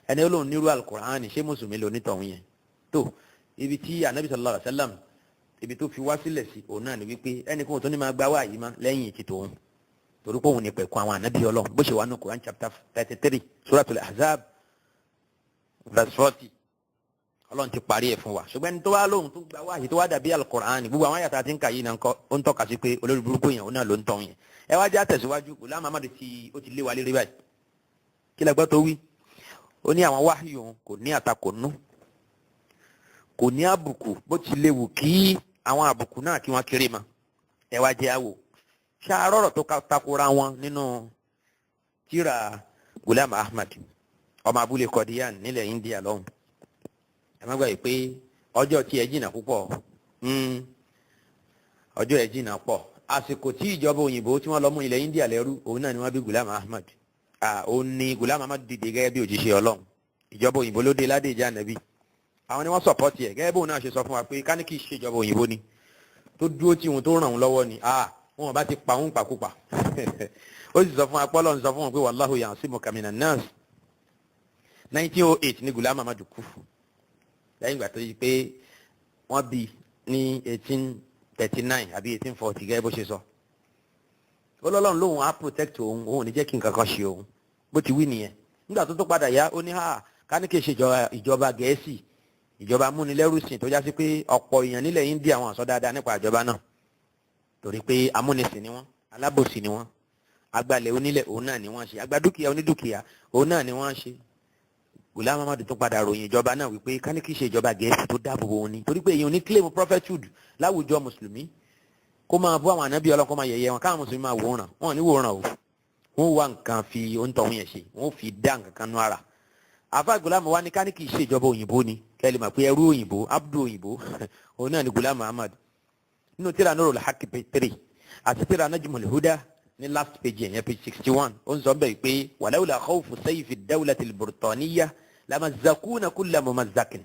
Ẹni olóhùn nírú Alukur'ani, ṣé mùsùlùmí lò nítọ̀hún yẹn? Tó ibi tí anabi sallallahu alayhi wa sallam Ibi tó fi wá sílẹ̀ sí òun náà ni wípé ẹnìkan tó ní máa gbá wáyé má lẹ́yìn ti tòun, torí pé òun ní pẹ̀kun àwọn ànábì Ọlọ́run, bó ṣe wà ní Quran chapter 33, Suratul Ahzab, verse 40. Ọlọ́run ti parí ẹ̀ fún wa. Ṣùgbọ́n ẹni tó wá lóhun tó gba wáyé tó wá dàbí Al-Qur'an, gbogbo àwọn àyàtà tí ń kà yìí náà ó ń tọ́ka sí pé olórí burúkú yẹn òun náà ló ń tọ́ yẹn. Ẹ wá jẹ́ àtẹ̀síwájú. Ghulam Ahmad ti ó ti lé wa lérí báyìí. Kí lẹ gbọ́ tó wí? Ó ní àwọn wáyé òun kò ní àtakò nú, kò ní àbùkù, bó ti léwu kí àwọn àbùkù náà kí wọ́n kéré ma. Ẹ wá jẹ́ àwò ṣàárọ̀rọ̀ tó takora wọn nínú tírà Ghulam Ahmad, ọmọ abúlé Kọdíyàn nílẹ̀ India lọ́hùn. Ẹ má gbàgbé pé ọjọ́ tí ẹ jìnnà púpọ̀, ọjọ́ ẹ jìnnà pọ̀. Àsìkò tí ìjọba òyìnbó tí wọ́n lọ mú ilẹ̀ India lẹ́rú, òun náà ni wọ́n bí Ghulam Ahmad. Òun ni Ghulam Ahmad dìde gẹ́gẹ́ bí òjíṣẹ́ Ọlọ́run. Ìjọba òyìnbó ló dé ládé ìjà nàbí, àwọn ni wọ́n sọ̀pọ̀tì ẹ̀. Gẹ́gẹ́ bóun náà ṣe sọ fún wa pé ká ní kì í ṣe ìjọba òyìnbó ni tó dúró tí òun tó ràn òun lọ́wọ́ ni, wọn bá ti pa òun pàkúpà. Ó sì sọ fún apọ́lọ́ ń sọ fún wọn pé wallahu ya'simuka minan nas. 1908 ní Ghulam Ahmad kú, lẹ́yìn ìgbà tó yí pé wọ́n bí ní 1839 àbí 1840, gẹ́gẹ́ bó ṣe sọ. Ó lọ́lọ́run lóun á protect òun, òun ò ní jẹ́ kí nǹkan kan ṣe òun. Bó ti wí nìyẹn. Nígbà tó tó padà yá, ó ní ha ká ní kí n ṣe ìjọba Gẹ̀ẹ́sì, ìjọba amúnilẹ́rúsìn, tó já sí pé ọ̀pọ̀ èèyàn nílẹ̀ India àwọn àsọ dáadáa nípa ìjọba náà, torí pé amúnisìn ni wọ́n, alábòsí ni wọ́n, agbalẹ̀ onílẹ̀ òun náà ni wọ́n ṣe, agbadúkìá onídùkìá òun náà ni wọ́n ṣe. Ghulam Ahmad tó padà ròyìn ìjọba náà wípé ká ní kí ṣe ìjọba Gẹ̀ẹ́sì tó dáàbò bò ní, torí pé èèyàn ní claim prophethood láwùjọ mùsùlùmí, kó máa bú àwọn ànábì Ọlọ́run, kó máa yẹ̀yẹ́ wọn, káwọn mùsùlùmí máa wòran. Wọn ní wòran o, wọn wá nǹkan fi oúntọ̀hún yẹn ṣe, wọn fi dá nǹkan kan nú ara. Àfa Ghulam wa ní ká ní kí ṣe ìjọba òyìnbó ni, kẹ́lẹ́ mọ̀ pé ẹrú òyìnbó, abdu òyìnbó òun náà ni Ghulam Ahmad. Nínú tíra Nurul Haqq page 3 àti tíra Najmul Huda ní last page yẹn, page 61, ó ń sọ bẹ́ẹ̀ pé walawla khawfu sayfi ad-dawlati al-burtaniyya lamazzakuna kulla mumazzakin.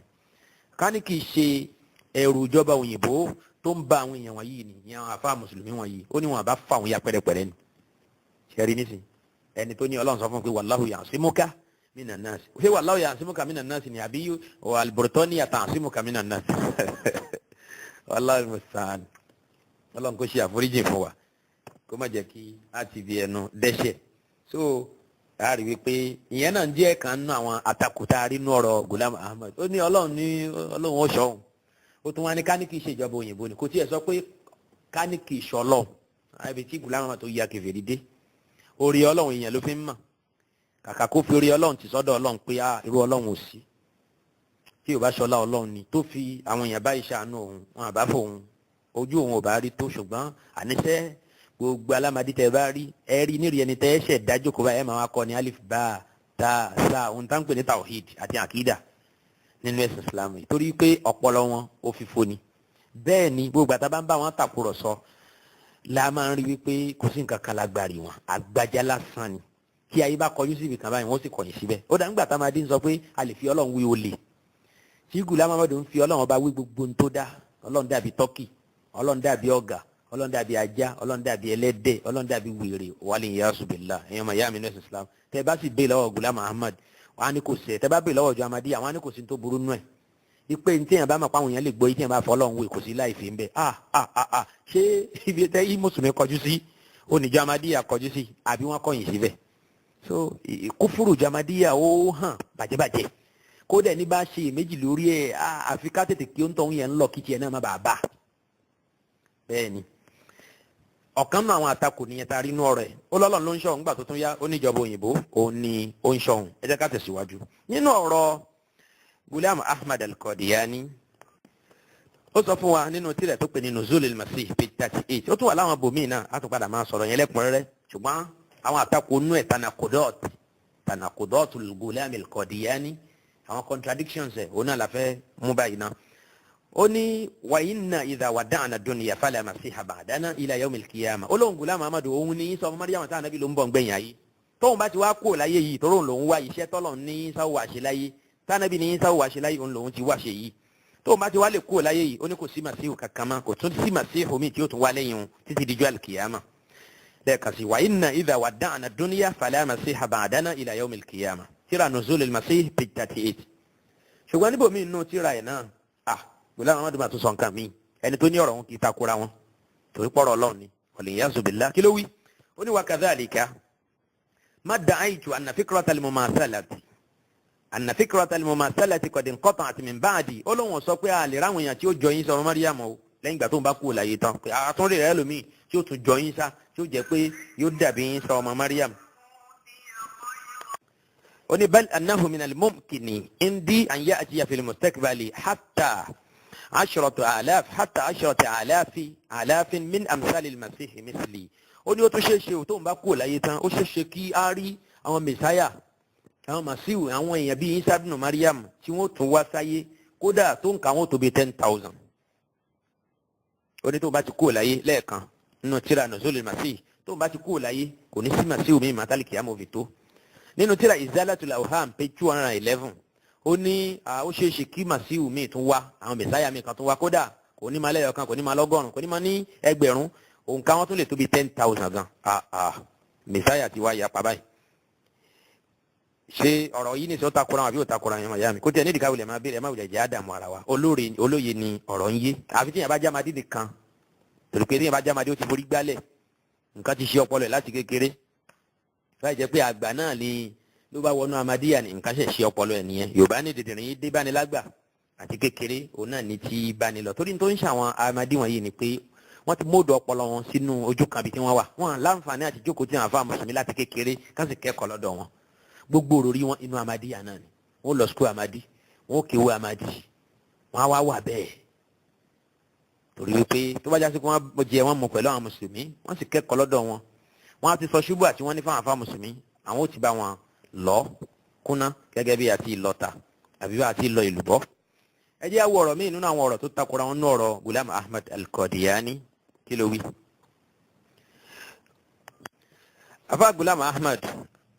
Ká ní kì í ṣe ẹ̀rù ìjọba òyìnbó tó ń ba àwọn èèyàn wọ̀nyí ni, ìyẹn àwọn àfa mùsùlùmí wọ̀nyí, ó ní wọn àbá fà wọn ya pẹ́rẹpẹ́rẹ ni. Ṣẹ́rí nísìn, ẹni tó ní Ọlọ́run sọ fún un pé wallahu ya'simuka minan nas, ṣé wallahu ya'simuka minan nas ni àbí al-burtaniyya ta'simuka minan nas? Wallahu al-musta'an. Ọlọ́run kò ṣe àforíjì fún wa, kó má jẹ́ kí á ti fi ẹnu dẹ́ṣẹ̀. So a rí wípé ìyẹn náà ń jẹ́ kan nínú àwọn àtakùtà rínú ọ̀rọ̀ Ghulam Ahmad. Ó ní Ọlọ́run ní Ọlọ́run ó ṣọ́ òun, ó tún wá ní ká ní kì í ṣe ìjọba òyìnbó ni. Kò tiẹ̀ sọ pé ká ní kì í ṣọlọ́ ibi tí Ghulam Ahmad tó ya kèfèrí dé. Orí Ọlọ́run èèyàn ló fi ń mọ̀, kàkà kó fi orí Ọlọ́run ti sọ́dọ̀ Ọlọ́run pé irú Ọlọ́run ò sí, tí ò bá ṣọlá Ọlọ́run ni tó fi àwọn èèyàn báyìí ṣàánú òun, wọn àbá fòun ojú òun ò bá rí tó. Ṣùgbọ́n àníṣe gbogbo alámadí tẹ bá rí, ẹ rí nírì ẹni tẹ ẹ ṣẹ̀ dájú kó bá ẹ máa wá kọ́ ní alif bá ta sa, ohun tá ń pè ní tawhid àti akida nínú ẹ̀sìn Islam yìí, torí pé ọpọlọ wọn ó fi foni. Bẹ́ẹ̀ ni gbogbo àtà bá ń bá wọn tàkùrọ̀sọ la máa ń rí wípé kò sí nǹkan kan lágbàrí wọn, àgbájá lásán ni. Kí ayé bá kọjú síbi kan báyìí, wọ́n sì kọ̀yìn síbẹ̀. Ó dà nígbà tá a máa dín sọ pé a lè fi Ọlọ́run wí olè, tí Ghulam Ahmad ń fi Ọlọ́run ọba wí gbogbo ohun tó dá. Ọlọ́run dàbí tọ́kì, Ọlọ́run dàbí ọ̀gà, Ọlọ́run dàbí ajá, Ọlọ́run dàbí ẹlẹ́dẹ̀, Ọlọ́run dàbí wèrè. Wàlẹ̀ ìyá ṣùbìlà ẹ̀yàn máa yá mi nẹ́sìn Islam. Tẹ́ bá sì bẹ́ẹ̀ lọ́wọ́ Ghulam Ahmad, wọn á ní kò sí ẹ̀. Tẹ́ bá bẹ́ẹ̀ lọ́wọ́ ọjọ́ Ahmadiyya, wọn á ní kò sí tó burú nù ẹ̀, ipe ní téèyàn bá mọ̀ pé àwọn èèyàn lè gbọ́ yìí, téèyàn bá fọ́ Ọlọ́run wé, kò sí láì fi ń bẹ̀. Ah ah ah ah, ṣé ibi tẹ́ yí mùsùlùmí kọjú sí oníjọ́ Ahmadiyya kọjú sí, àbí wọ́n kọ̀yìn síbẹ̀? So kúfúrú Ahmadiyya ó hàn bàjẹ́bàjẹ́. Kódà ní bá ṣe méjì lórí ẹ̀, àfi ká tètè kí ó ń tọ́ yẹn ń lọ kí tiẹ̀ náà má bàa bà. Bẹ́ẹ̀ ni ọ̀kan náà àwọn àtakò nìyẹn tá a rí inú ọ̀rọ̀ ẹ̀. Ó lọ́lọ́run ló ń ṣọ̀hún, gbà tó tún yá ó níjọba òyìnbó òun ni ó ń ṣọ̀hún. Ẹ jẹ́ ká tẹ̀síwájú nínú ọ̀rọ̀ Ghulam Ahmad al-Qadiani. Ó sọ fún wa nínú tírà tó pè ní Nuzul al-Masih, page 38. Ó tún wà láwọn bòmíì náà, á tún padà máa sọ̀rọ̀ yẹn lẹ́kùnrẹ́rẹ́. Ṣùgbọ́n àwọn àtakò nú ẹ̀, tanakudọ́t tanakudọ́t Ghulam al-Qadiani, àwọn contradictions ẹ̀, òun náà la fẹ́ mú báyìí náà. Ó ní wa inna idha wada'na dunya fala masiha ba'dana ila yawmil qiyamah. Ó lóun Ghulam Ahmad, òun ní sọ fún Mariam táwọn anábì ló ń bọ̀ ń gbẹ̀yìn ayé. Tóun bá ti wá kúrò láyé yìí, tóró lòun wá iṣẹ́ tọ́lọ̀ ní sáwọ́ wá ṣe láyé, tánábì ní sáwọ́ wá ṣe láyé, òun lòun ti wá ṣe yìí. Tóun bá ti wá lè kúrò láyé yìí, ó ní kò sí màsíhù kankan mọ́, kò tún sí màsíhù míì tí ó tún wá lẹ́yìn òun títí dijọ́ àlùkìyàmà. Lẹ́ẹ̀kan sí, wa inna idha wada'na dunya fala masiha ba'dana ila yawmil qiyamah, tíra Nuzul al-Masih, page 38. Ṣùgbọ́n níbo mi nù tíra ẹ̀ náà, ah, Ghulam Ahmad bá tún sọ nǹkan mi. Ẹni tó ní ọ̀rọ̀ wọn kì í takora wọn torí pọ̀rọ̀ Ọlọ́run ni. Wal-iyazu billah. Kí ló wí? Ó ní wa kadhalika ma da'aytu anna fikrata al-mumathalati anna fikrata al-mumathalati qad inqata'at min ba'di. Ó lóun sọ pé a lè ráwọn èèyàn tí ó jọ yín sọ̀rọ̀ Mariam o lẹ́yìn ìgbà tó ń bá kú láyé tán, pé àtúndì rẹ̀ lómi tí ó tún jọ yín sá, tí ó jẹ́ pé yóò dàbí yín sọ ọmọ Mariam. Ó ní bal annahu min al-mumkini indi an ya'tiya fil mustaqbali hatta 10,000 hatta 10,000 min amsali al-masihi misli. Ó ní ó tún ṣeéṣe ò tó ń bá kú láyé tán, ó ṣeéṣe kí á rí àwọn mẹsáyà, àwọn màsíwò, àwọn èèyàn bíi Isa ibn Mariam tí wọ́n tún wá sáyé, kódà tó ń ka wọn tó bíi 10,000. Ó ní tó ń bá ti kú láyé lẹ́ẹ̀kan nínú tíra Nuzulul Masih, tó ń bá ti kú láyé kò ní sí màsíwò mi màtálì kìámọ̀ fi tó. Nínú tíra Izalatul Awham page 211, ó ní ó ṣeéṣe kí màsíwò mi tún wá, àwọn mẹsáyà mi kan tún wá, kódà kò ní máa lẹ́yọ̀kan, kò ní máa lọ́gọ́rùn, kò ní máa ní ẹgbẹ̀rún, òǹkà wọn tún lè tó bíi 10,000 gan. Mẹsáyà ti wá yapa báyìí. Ṣé ọ̀rọ̀ yìí ní sọ takora wọn àbí ò takora wọn? Yá mi kó tiẹ̀ nídìí káwé lè máa béèrè, ẹ má wulẹ̀ jẹ́ àdàmú ara wa. Olóye ni ọ̀rọ̀ ń yé, àfi tíyẹn bá jámadé nìkan, torí pé tíyẹn bá jámadé ó ti forí gbálẹ̀, nǹkan ti ṣe ọpọlọ ẹ̀ láti kékeré. Láì jẹ́ pé àgbà náà ni ló bá wọnú amadíyà ni nǹkan ṣe ṣe ọpọlọ ẹ̀ nìyẹn. Yorùbá ní dìdìrín yìí dé báni lágbà àti kékeré, òun náà ní ti báni lọ. Torí tó ń ṣàwọn amadí wọ̀nyí ni pé wọ́n ti móòdù ọpọlọ wọn sínú ojú kan bí tí wọ́n wà. Wọ́n láǹfààní àti jókòó tí àwọn afá mùsùlùmí láti kékeré ká sì kẹ́kọ̀ọ́ lọ́dọ̀ wọn. Gbogbo òròrí wọn inú amadíyà náà ni. Wọ́n lọ sukú amadi, wọ́n kéwú amadi, wọ́n á wá wà bẹ́ẹ̀. Torí wípé tó bá jásí pé wọ́n jẹ wọ́n mu pẹ̀lú àwọn mùsùlùmí, wọ́n sì kẹ́kọ̀ọ́ lọ́dọ̀ wọn, wọ́n á ti sọ ṣubú àti wọ́n ní fáwọn afá mùsùlùmí, àwọn ò ti bá wọn lọ kúnná gẹ́gẹ́ bí àti ìlọta àbí bí àti ìlọ ìlúbọ́. Ẹ jẹ́ àwọ̀ ọ̀rọ̀ míì nínú àwọn ọ̀rọ̀ tó takora wọn nínú ọ̀rọ̀ Ghulam Ahmad Al-Qadiani. Kí ló wí? Afa Ghulam Ahmad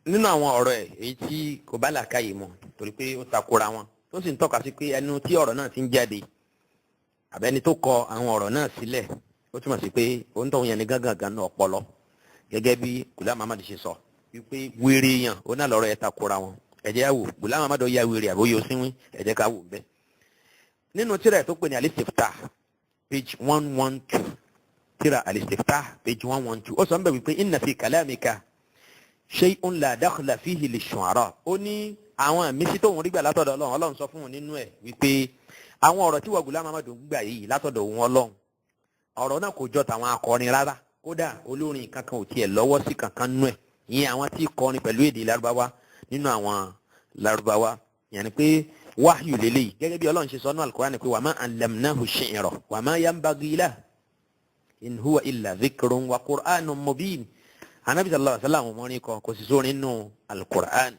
nínú àwọn ọ̀rọ̀ ẹ̀ èyí tí kò bá làákàyè mu, torí pé ó takora wọn, tó sì ń tọ́ka sí pé ẹnu tí ọ̀rọ̀ náà ti ń jáde àbẹ́ni tó kọ àwọn ọ̀rọ̀ náà sílẹ̀, ó túmọ̀ sí pé òun tó ń yẹn ní gángan náà ọpọlọ, gẹ́gẹ́ bí Ghulam Ahmad ṣe sọ wípé wèrè yàn ó náà lọ́rọ̀ ẹ̀ takora wọn. Ẹ jẹ́ á wò Ghulam Ahmad ya wèrè àbóyọ sínwín, ẹ jẹ́ ká wò bẹ́ẹ̀. Nínú tírà ẹ̀ tó pè ní Al-Istiftah page 112, tírà Al-Istiftah page 112, ó sọ ń bẹ̀ wípé inna fi kalamika shay'un la dakhla fihi lish-shu'ara. Ó ní àwọn àmísí tóun rí gbà látọ̀dọ̀ Ọlọ́run, Ọlọ́run sọ fún òun nínú ẹ̀ wípé àwọn ọ̀rọ̀ tí Ghulam Ahmad gbà yìí látọ̀dọ̀ òun Ọlọ́run, ọ̀rọ̀ náà kò jọ tàwọn akọrin rárá, kódà olórin kankan ò tiẹ̀ lọ́wọ́ sí kankan nú ẹ̀. Ìyẹn àwọn tí kọrin pẹ̀lú èdè Lárúbáwá nínú àwọn Lárúbáwá, yẹn ni pé wáyù lélẹ́yìí, gẹ́gẹ́ bí Ọlọ́run ṣe sọ nínú Al-Qur'an pé wa ma allamnahu shi'ra wa ma yanbaghi lahu in huwa illa dhikrun wa qur'anun mubin. Anabi sallallahu alaihi wasallam mọ́rin kan kò sì sórin nínú Al-Qur'an.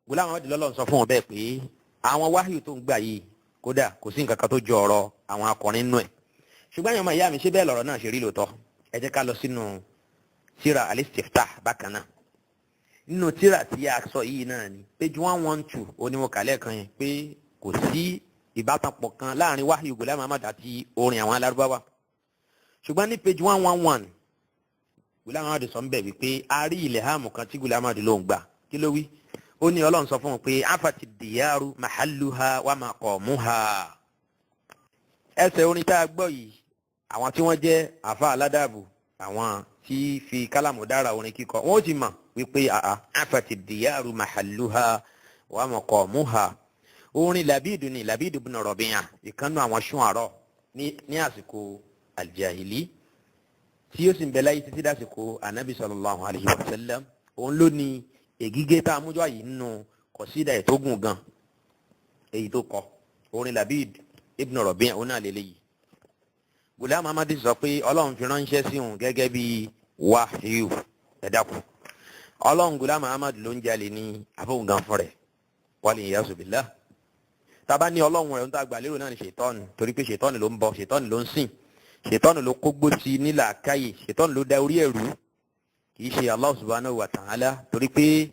Ghulam Ahmad lọ́lọ́run sọ fún wọn bẹ́ẹ̀ pé àwọn wáyù tó ń gbà yìí kódà kò sí nǹkan kan tó jọ ọ̀rọ̀ àwọn akọrin nínú ẹ̀. Ṣùgbọ́n àwọn ọmọ ìyá mi, ṣé bẹ́ẹ̀ lọ̀rọ̀ náà ṣe rí lóòótọ́? Ẹ jẹ́ ká lọ sínú tírà Al-Istiftah bákan náà. Nínú tírà tí a sọ yìí náà ni page 112, onímọ̀kálẹ̀ kan yẹn pé kò sí ìbátanpọ̀ kan láàrin wáyù Ghulam Ahmad àti orin àwọn alárúbáwá. Ṣùgbọ́n ní page 111, Ghulam Ahmad sọ ń bẹ̀ wípé a rí ilẹ̀háàmù kan tí Ghulam Ahmad ló ń gbà. Kí ló wí? Ó ní Ọlọ́run sọ fún un pé afati diyaru mahalluha wa maqamuha. Ẹsẹ̀ orin tá a gbọ́ yìí, àwọn tí wọ́n jẹ́ àfa aládàbò, àwọn tí fi kálámù dára orin kíkọ, wọ́n ó ti mọ̀ wípé afati diyaru mahalluha wa maqamuha. Orin Labidu ni, Labidu ibn Rabi'a, ìkànnù àwọn ṣùnàrọ̀ ní àsìkò aljahili tí ó sì ń bẹ láyé títí dásìkò anabi sallallahu alayhi wa sallam. Òun ló ní ègígé tá a mújọ yìí nínú kọ̀sídà ẹ̀ tó gùn gan èyí tó kọ orin Labid ibn Rabi' òun náà lélẹ́yìí. Ghulam Ahmad sọ pé Ọlọ́run fi ránṣẹ́ sí òun gẹ́gẹ́ bí wáhíù. Ẹ dákun, Ọlọ́run Ghulam Ahmad ló ń jalè ní àfọwọ́n gan fún rẹ̀, wal iyazu billah. Tábà ní Ọlọ́run rẹ̀ ń tá gbà lérò náà ní ṣètọ́nù, torí pé ṣètọ́nù ló ń bọ, ṣètọ́nù ló ń sìn, ṣètọ́nù ló kógbó sí nílà káyè, ṣètọ́nù ló da orí ẹ̀rú, kì í ṣe Allah subhanahu wa ta'ala, torí pé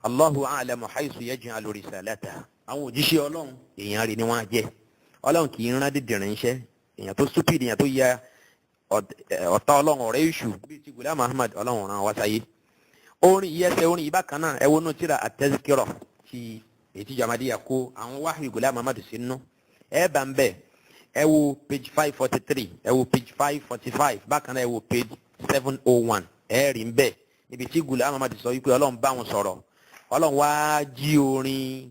Allahu a'lamu haythu yaj'alu risalatahu. Àwọn òjíṣẹ́ Ọlọ́run èèyàn rẹ̀ ni wọ́n á jẹ́. Ọlọ́run kì í rán dídìrín iṣẹ́ èèyàn tó stupid, èèyàn tó ya ọ̀tá Ọlọ́run, ọ̀rẹ́ èṣù bíi ti Ghulam Ahmad, Ọlọ́run rán wá sáyé. Orin yìí, ẹsẹ̀ orin yìí bákan náà, ẹ wọnú tíra At-Tazkira ti èyí tí Jamadiya kó àwọn wáhìí Ghulam Ahmad sínú, ẹ bá ń bẹ̀. Ẹ wo page 543, ẹ wo page 545, bákan náà ẹ wo page 701. Ẹ rí ń bẹ́ẹ̀ níbi tí Ghulam Ahmad sọ wípé Ọlọ́run bá wọn sọ̀rọ̀, Ọlọ́run wá jí orin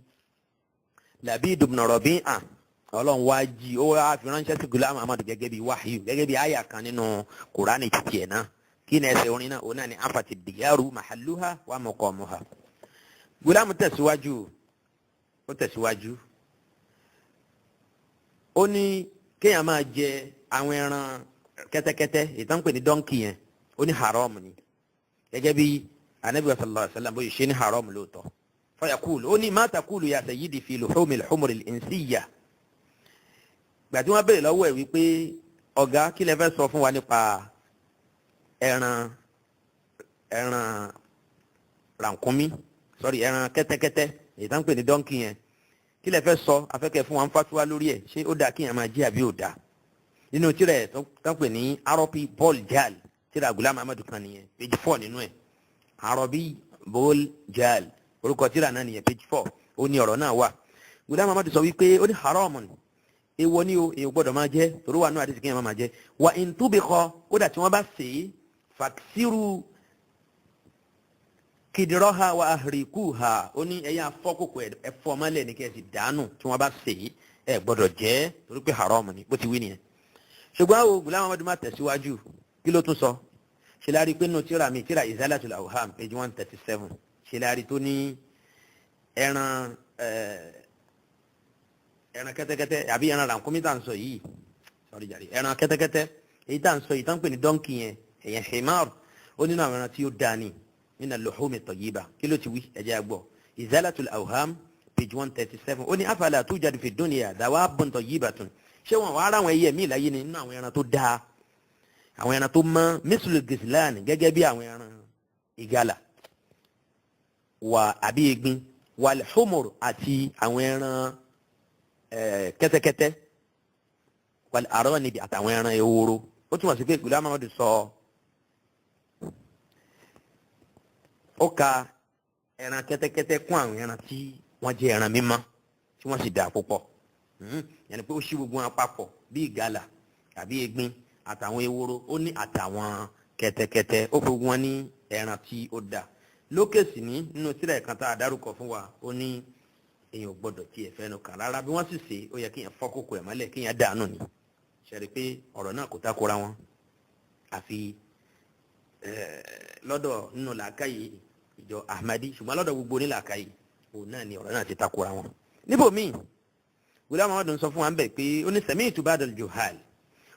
Labid ibn Rabi'a, Ọlọ́run wá jí ó wá fi ránṣẹ́ sí Ghulam Ahmad gẹ́gẹ́ bí wáhíù, gẹ́gẹ́ bí àyà kan nínú Kùránì títí ẹ̀ náà. Kí ni ẹsẹ̀ orin náà? Òun náà ni afati diyaru mahalluha wa muqamuha. Ghulam tẹ̀síwájú, ó tẹ̀síwájú, ó ní kéèyàn máa jẹ àwọn ẹran kẹ́tẹ́kẹ́tẹ́ ìtàn pè ní donkey yẹn, ó ní haram ni, gẹ́gẹ́ bí anabi sallallahu alaihi wasallam bóyá ṣe ní haram lóòótọ́. Fayaqulu, ó ní ma taqulu ya sayyidi fi luhumil humuril insiyya. Gbàtí wọ́n béèrè lọ́wọ́ ẹ̀ wípé ọ̀gá, kí lẹ fẹ́ sọ fún wa nípa ẹran rànkúnmí, sọrí, ẹran kẹ́tẹ́kẹ́tẹ́ èyí tá ń pè ní donkey yẹn, kí lẹ fẹ́ sọ? Afẹ́kẹ́ fún wa ń fatuwa lórí ẹ̀, ṣé ó dáa kí yẹn máa jẹ àbí ò dáa? Nínú tírà ẹ̀ tó ń pè ní Arabi Bol Jal, tírà Ghulam Ahmad kan nìyẹn, page 4 nínú ẹ̀, Arabi Bol Jal orúkọ tírà náà nìyẹn, page 4, ó ní ọ̀rọ̀ náà wà. Ghulam Ahmad sọ wípé ó ní haram ni, èèwọ̀ ni o, èèwọ̀ gbọ́dọ̀ máa jẹ, torí wà nù àdìsí kí yẹn máa jẹ. Wa in tubikha, kódà tí wọ́n bá sè é, faksiru kìdìrọ́ha wa ahrikuha, ó ní ẹ̀yà afọ́kòkò ẹ̀fọ́ ọmọlẹ̀ ní kẹ́sì dànù tí wọ́n bá sè é, ẹ̀ gbọ́dọ̀ jẹ́ torí pé haram ni, bó ti wí nìyẹn. Ṣùgbọ́n àwọn Ghulam Ahmad máa tẹ̀síwájú. Kí ló tún sọ? Ṣe la rí pé nínú tíra mi, tíra Izalatul Awham, page 137, ṣe la rí tó ní ẹran kẹ́tẹ́kẹ́tẹ́ àbí ẹran rànkúmí tá à ń sọ yìí, sọrí jàre, ẹran kẹ́tẹ́kẹ́tẹ́ èyí tá à ń sọ yìí tá ń pè ní donkey yẹn, èyàn himar, ó nínú àwọn ẹran tí ó dáa ni nínú luhumi tayyiba. Kí ló ti wí? Ẹ jẹ́ a gbọ́. Izalatul Awham, page 137, ó ní afala tujadu fi dunya dawabun tayyibatun, ṣé wọn wàá rà àwọn ẹyẹ míì láyé ni nínú àwọn ẹran tó dáa, àwọn ẹran tó mọ́, mislu gizlan, gẹ́gẹ́ bí àwọn ẹran ìgalà wà àbí egbin, wal humur, àti àwọn ẹran kẹ́tẹ́kẹ́tẹ́, wal aranibi, àtàwọn ẹran ehoro? Ó túmọ̀ sí pé Ghulam Ahmad sọ, ó ka ẹran kẹ́tẹ́kẹ́tẹ́ kún àwọn ẹran tí wọ́n jẹ́ ẹran mímọ́ tí wọ́n sì dáa púpọ̀. Yẹn ni pé ó ṣí gbogbo wọn papọ̀ bí ìgalà àbí egbin àtàwọn ehoro, ó ní àtàwọn kẹ́tẹ́kẹ́tẹ́, ó fi wọn ní ẹran tí ó dáa. Lókè sí ní nínú tírà kan tá a dárúkọ fún wa, ó ní èèyàn ò gbọ́dọ̀ tiẹ̀ fẹ́nu kàn rárá, bí wọ́n sì ṣe ó yẹ kéèyàn fọ́ kókó ẹ̀ mọ́lẹ̀, kéèyàn dànù ni. Ṣe pé ọ̀rọ̀ náà kò takora wọn, àfi lọ́dọ̀ nínú làákàyè ìjọ Ahmadi, ṣùgbọ́n lọ́dọ̀ gbogbo ní làákàyè, òun náà ni ọ̀rọ̀ náà ti takora wọn. Níbòmíì, Ghulam Ahmad ń sọ fún wa ń bẹ̀ pé ó ní sami'tu ba'dal juhal,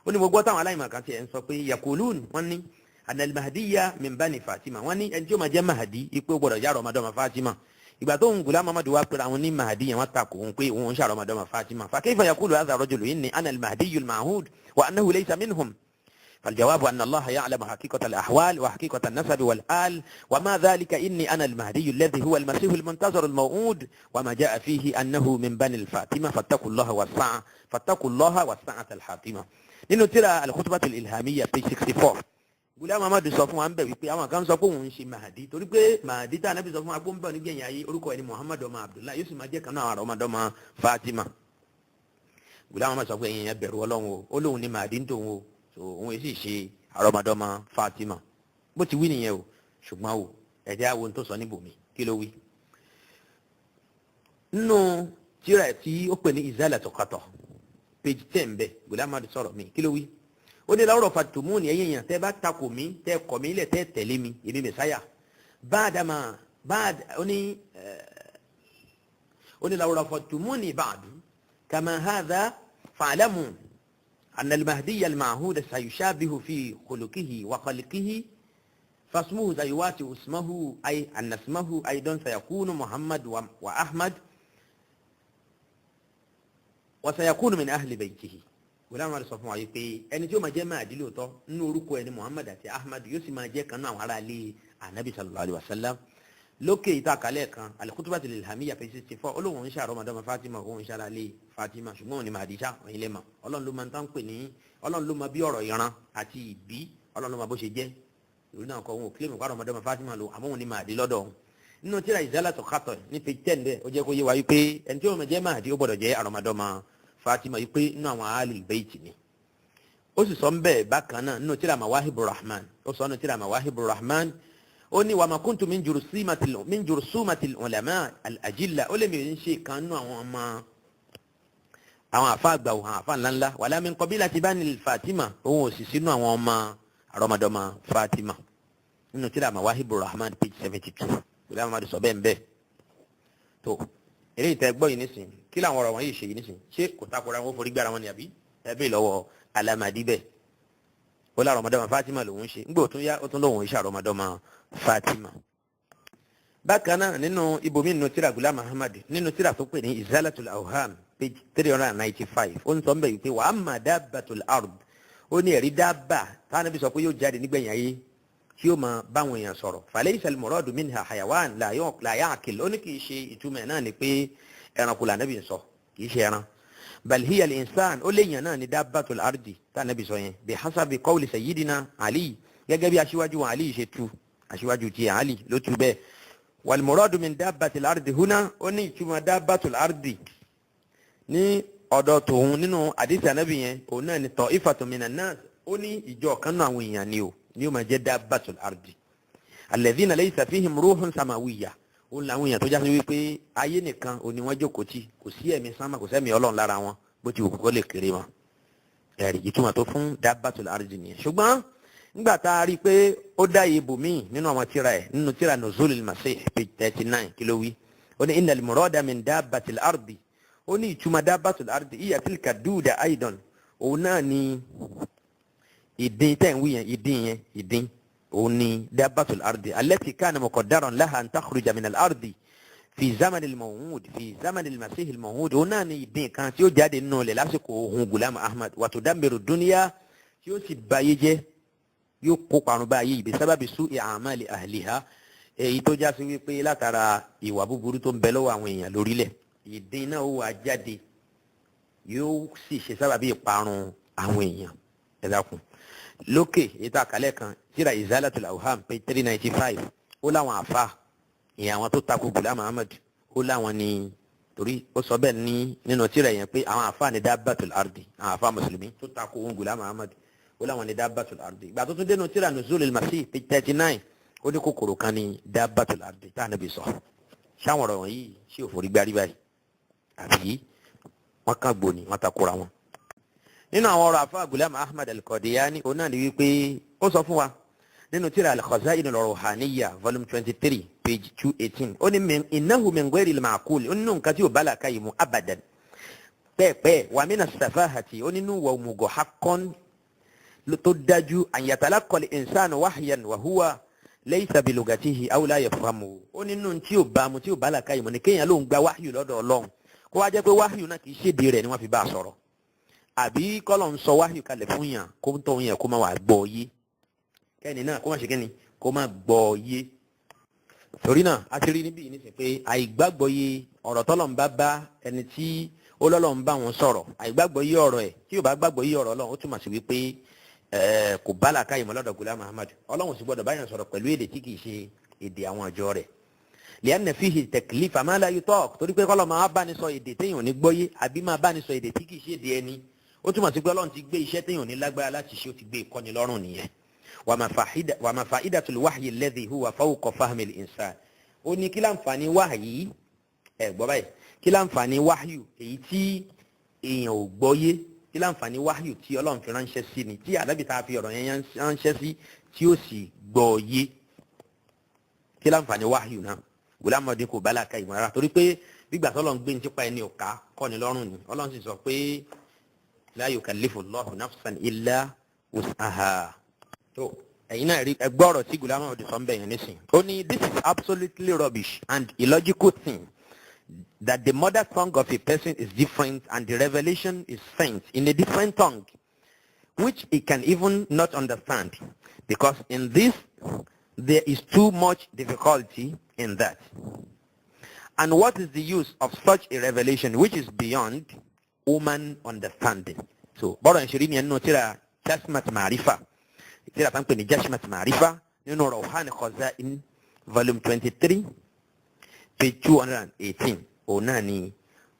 ó ní gbogbo táwọn aláìmọ̀ kan tiẹ̀ ń sọ pé yaqulun, wọ́n ní anal mahdiya min bani Fatima, wọ́n ní ẹni tí ó máa jẹ́ mahadi ipò gbọ́dọ̀ yára ọmọdọ́mọ Fatima. Ìgbà tó ń Ghulam Ahmad wá pé àwọn ní mahadi yẹn, wọ́n takò ń pé òun ń ṣàrọmọdọ́mọ Fatima. Fa kayfa yaqulu hadha rajulu inni ana al-mahdiyyu al-ma'hud wa annahu laysa minhum؟ فالجواب أن الله يعلم حقيقة الأحوال وحقيقة النسب والآل، وما ذلك إني أنا المهدي الذي هو المسيح المنتظر الموعود، وما جاء فيه أنه من بني الفاطمة، فاتقوا الله والساعة، فاتقوا الله والساعة الحاطمة. Nínú tírà Al-Khutbah al-Ilhamiyya, page 64, Ghulam Ahmad sọ fún wa ń bẹ̀ wípé àwọn kan sọ pé òun ń ṣe Mahdi, torí pé Mahdi tá Ànábì sọ fún wa pé ó ń bọ̀ nígbẹ̀yìn ayé, orúkọ ẹni Muhammad ọmọ Abdullahi, yóò sì máa jẹ́ kan náà àwọn ọmọdọ́mọ Fatima. Ghulam Ahmad sọ pé ẹ̀yin yẹn, bẹ̀rù Ọlọ́run o, ó lóun ní Mahdi ń tòun o, so òun èsì ṣe àrọmọdọ́mọ Fatima, bó ti wí nìyẹn o. Ṣùgbọ́n o, ẹ̀jẹ̀ àwọn ohun tó sọ níbòmí. Kí ló wí nínú tírà tí ó pè ní Izalatu Khata, page 10 bẹ́ẹ̀? Ghulam Ahmad sọ̀rọ̀ mi. Kí ló wí? Ó ní lawrọ̀ fatumuni, ẹ̀yin yẹn tẹ́ bá takò mí, tẹ́ kọ̀ mí lẹ̀, tẹ́ tẹ̀lé mi, èmi mẹ̀sáyà báàdàmà báàd, ó ní lawrọ̀ fatumuni ba'du kama hadha fa'lamu أن المهدي المعهود سيشابه في خلقه وخلقه، فاسمه سيواتي اسمه، أي أن اسمه أيضا سيكون محمد وأحمد، وسيكون من أهل بيته. Ghulam Ahmad sọ fún wa yìí pé ẹni tí ó máa jẹ́ Mahdi lóòótọ́, nínú orúkọ ẹni Muhammad àti Ahmad, yóò sì máa jẹ́ kan náà àwọn ará ilé Anabi sallallahu alayhi wa sallam. Lókè ìtàkàlẹ̀ kan, Al-Khutbah al-Ilhamiyya, page 64, olóhùn ń ṣàrọ́mọdọ́mọ Fatima, òun ń ṣàrálé Fatima, ṣùgbọ́n òun ni Mahdi ṣá. Òun ilé mọ̀, Ọlọ́run ló máa ń tán pè ní, Ọlọ́run ló máa bí ọ̀rọ̀ ìran àti ìbí, Ọlọ́run ló máa bó ṣe jẹ́. Ìlú náà kọ́, òun ò kílèmù kó àrọ́mọdọ́mọ Fatima lò, àmọ́ òun ni Mahdi lọ́dọ̀ òun. Nínú tíra Izalatu Khata ní page 10 bẹ́ẹ̀, ó jẹ́ kó yé wa wípé ẹni tí ó máa jẹ́ Mahdi, ó gbọ́dọ̀ jẹ́ àrọ́mọdọ́mọ. Fatima yìí pé nínú àwọn Ahlul Bayt ni. Ó sì sọ ń bẹ́ẹ̀ bákan náà nínú tírà Mawahibur Rahman. Ó sọ nínú tírà Mawahibur Rahman, ó ní wàmà kuntu min jursumatil ulama al-ajilla. Ó lè mi ń ṣe kan nínú àwọn ọmọ àwọn àfa àgbà òhàn àfa ńláńlá, wala min qabilati bani Fatima, òun ò sì sínú àwọn ọmọ àrọmọdọ́mọ Fatima. Nínú tírà Mawahibur Rahman page 72, Ghulam Ahmad sọ bẹ́ẹ̀ bẹ́ẹ̀. Tó eléyìí tẹ́ gbọ́ yìí nísìnyí, kí làwọn ọ̀rọ̀ wọn yìí ṣe yìí nísìnyí? Ṣé kò takora wọn, forí gbára wọn ni, àbí ẹbí lọ́wọ́ alamadi bẹ́ẹ̀? Ó lọ àrọmọdọ́mọ Fatima lòun ṣe, ńgbà ó tún yá ó tún lòun ṣe àrọmọdọ́mọ Fatima. Bákan náà nínú ibòmí nínú tírà Ghulam Ahmad, nínú tírà tó pè ní Izalatul Awham page 395, ó ń sọ ń bẹ̀ yìí pé wa amma dabbatul ard, ó ní ẹ̀rí dábà táwọn ẹbí sọ pé yóò jáde nígbẹ̀yìn ayé tí yóò máa báwọn èèyàn sọ̀rọ̀, falaysa al-muradu minha hayawan la ya'qil. Ó ní kì í ṣe ìtumọ̀ náà ni pé ẹranko lànàbì ń sọ, kì í ṣe ẹran. Bal hiya al-insan, ó léèyàn náà ní dabbatul ardi tànàbì sọ yẹn, bi hasabi qawli sayyidina Ali, gẹ́gẹ́ bí aṣíwájú Ali ṣe tu, aṣíwájú ti Ali ló tu bẹ́ẹ̀. Wal muradu min dabbatil ardi huna, ó ní ìtumọ̀ dabbatul ardi ní ọ̀dọ̀ tòun nínú àdìsí ànábì yẹn, òun náà ní ta'ifatun minan nas, ó ní ìjọ kan náà àwọn èèyàn ni o ní o máa jẹ́ dabbatul ardi alladhina laysa fihim ruhun samawiyya. Ó làwọn èèyàn tó já sí wípé ayé nìkan ò ní wọ́n jókòó tì, kò sí ẹ̀mí sánmà, kò sẹ́mi ọlọ́run lára wọn, bó ti wù kó lè kéré wọn. Ẹ̀rí ìtumọ̀ tó fún dabbatul ardi nìyẹn. Ṣùgbọ́n nígbà tá a rí i pé ó dá ibòmíì nínú àwọn tíra ẹ̀, nínú tíra Nuzulul Masih page 39, kí ló wí? Ó ní innal murada min dabbatil ardi, ó ní ìtumọ̀ dabbatul ardi hiya tilka duda aidan, òun náà ni ìdin tẹ̀ ń wí yẹn, ìdin yẹn, ìdin òun ni dabbatul ardi allati kana muqaddaran laha an takhruja minal ardi fi zamanil maw'ud, fi zamanil masihil maw'ud. Òun náà ni ìdin kan tí ó jáde nínú ilẹ̀ lásìkò ohun Ghulam Ahmad, wa tudammiru dunya, tí ó sì bayé jẹ́, yóò kó parun báyé, bi sababi su'i a'mali ahliha, èyí tó já sí wípé látara ìwà búburú tó ń bẹ lọ́wọ́ àwọn èèyàn lórílẹ̀, ìdin náà ó wà jáde, yóò sì ṣe sábàbí ìparun àwọn èèyàn. Ẹ dákun, lókè ètò àkàlẹ̀ kan, tíra Izalatul Awham page 395, ó láwọn àfa ìyẹn àwọn tó takò Ghulam Ahmad, ó láwọn ní, torí ó sọ bẹ́ẹ̀ ní nínú tíra yẹn pé àwọn àfa ní dabbatul ardi, àwọn àfa mùsùlùmí tó takò ohun Ghulam Ahmad, ó láwọn ní dabbatul ardi. Ìgbà tó tún dénú tíra Nuzulul Masih page 39, ó ní kòkòrò kan ní dabbatul ardi tá a níbi sọ. Ṣáwọn ọ̀rọ̀ wọ̀nyí ṣé òfòrí gbárí báyìí, àbí wọ́n kàn gbòní wọ́n takora wọn? Nínú àwọn ọ̀rọ̀ àfa Ghulam Ahmad al-Qadiani, òun náà ni wípé ó sọ fún wa nínú tírà al-Khaza'in al-Ruhaniyya volume 23 page 218, ó ní innahu min ghayri al-ma'qul, ó nínú nǹkan tí ò bá làákàyè mu abadan pẹ́ẹ́pẹ́ẹ́, wa mina safahati, ó nínú wà òmùgọ̀ haqqan tó dájú, an yatalaqqa al-insanu wahyan wa huwa laysa bilugatihi aw la yafhamuhu. Ó nínú tí ò bá mu, tí ò bá làákàyè mu ni kéèyàn ló ń gba wáhìú lọ́dọ̀ Ọlọ́run, kó wá jẹ́ pé wáhìú náà kì í ṣèdè rẹ̀ ni wọ́n fi bá a sọ̀rọ̀, àbí kọ́lọ̀ ń sọ wáhìú kalẹ̀ fún yàn kó ń tọ́ yẹn kó má wàá gbọ́ yé, kẹ́ni náà kó má ṣe kẹ́ni kó má gbọ́ yé. Torí náà a ti rí níbí yìí nísìnyí pé àìgbàgbọ́ yé ọ̀rọ̀ tọ́lọ̀ ń bá bá ẹni tí ó lọ́lọ́ ń bá wọn sọ̀rọ̀, àìgbàgbọ́ yé ọ̀rọ̀ ẹ̀, tí yóò bá gbàgbọ́ yé ọ̀rọ̀ Ọlọ́run, ó túmọ̀ sí wípé kò bá làákàyè mọ́ lọ́dọ̀ Ghulam Ahmad. Ọlọ́run sì gbọ́dọ̀ báyàn sọ̀rọ̀ pẹ̀lú èdè tí kì í ṣe èdè àwọn àjọ rẹ̀, lianna fihi taklifa ma la yutaq, torí pé kọ́lọ̀ máa bá ní sọ èdè téèyàn ní gbọ́yé, àbí máa bá ní sọ èdè tí kì í ṣe èdè ẹni, ó túmọ̀ sí pé Ọlọ́run ti gbé iṣẹ́ téèyàn ní lágbára láti ṣe, ó ti gbé ìkọ́ni lọ́rùn nìyẹn. Wa ma fa'idatul wahyi alladhi huwa fawqa fahmi al-insan, ó ní kí láǹfààní wáhìí, ẹ gbọ́ báyìí, kí láǹfààní wáhìí èyí tí èèyàn ò gbọ́yé, kí láǹfààní wáhìí tí Ọlọ́run fi ránṣẹ́ sí ni, tí ànábì tá a fi ọ̀rọ̀ yẹn ránṣẹ́ sí tí ó sì gbọ́yé, kí láǹfààní wáhìí náà? Ghulam Ahmad kò bá làákà ìmọ̀ rárá, torí pé gbígbà tọ́lọ́ ń gbé ní tipa ẹni ọ̀ka kọ́ni lọ́rùn ni. Ọlọ́run sì sọ pé la yukallifu Allahu nafsan illa wus'aha. Tó ẹ̀yin náà rí ẹgbọ́ ọ̀rọ̀ tí Ghulam Ahmad sọ ń bẹ̀ yẹn nísìn. Ó ní this is absolutely rubbish and illogical thing that the mother tongue of a person is different and the revelation is sent in a different tongue, which he can even not understand, because in this there is too much difficulty in that. And what is the use of such a revelation which is beyond human understanding? So, bọ́rọ̀ ìṣeré ni ẹnu tíra Chashmat Ma'rifa, tíra tá ń pè ní Chashmat Ma'rifa nínú Rawhan Khaza'in volume 23 page 218, òun náà ni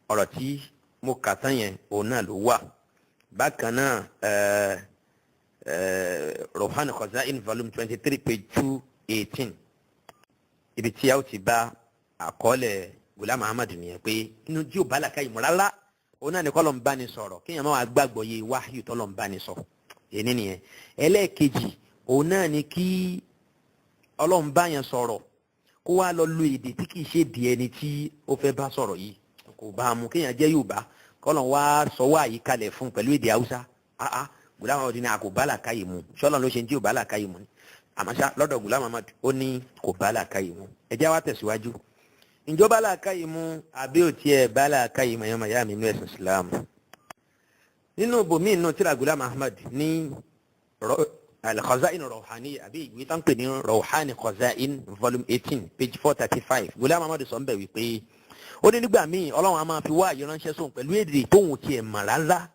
ọ̀rọ̀ tí mo kà tán yẹn, òun náà ló wà. Bákan náà, Ruhani Khazain, volume 23, page 218, ibi tí a ó ti bá àkọọ́lẹ̀ Gulam Ahmad nìyẹn pé inú tí ò bá làákàyè mọ́ rárá, òun náà ní kọ́ ló ń bá ní sọ̀rọ̀, kéèyàn máa wá gbàgbọ́ yé wáhíù tó ló ń bá ní sọ. Èyí nìyẹn. Ẹlẹ́ẹ̀kejì, òun náà ní kí Ọlọ́run bá yẹn sọ̀rọ̀, kó wá lọ lu èdè tí kìí ṣe di ẹni tí ó fẹ́ bá sọ̀rọ̀ yìí. Kò bá a mú kéèyàn jẹ́ Yorùbá, kọ́lọ́n wá sọ wá yìí kalẹ̀ fún pẹ̀lú èdè Haúsá. Ah, Gulam Ahmad ní a kò bá làákàyè mu. Sọlọ́n ló ṣe ní tí ò bá làákàyè mu ni? Àmọ́ ṣá, lọ́dọ̀ Gulam Ahmad, ó ní kò bá làákàyè mu. Ẹ jẹ́ wá tẹ̀síwájú. Ǹjọ́ bá làákàyè mu àbí ò tiẹ̀ bá làákàyè mu, ẹ̀yọ́ màyá mi inú ẹ̀sìn Islam? Nínú bòmí inú tíra Gulam Ahmad ní Al-Khaza'in Ruhani, àbí ìwé tó ń pè ní Ruhani Khaza'in, volume 18, page 435, Gulam Ahmad sọ ń bẹ̀ wípé ó ní nígbà míì, Ọlọ́run á máa fi wáyé ránṣẹ́ sóun pẹ̀lú èdè tóun tiẹ̀ mọ̀ rárá.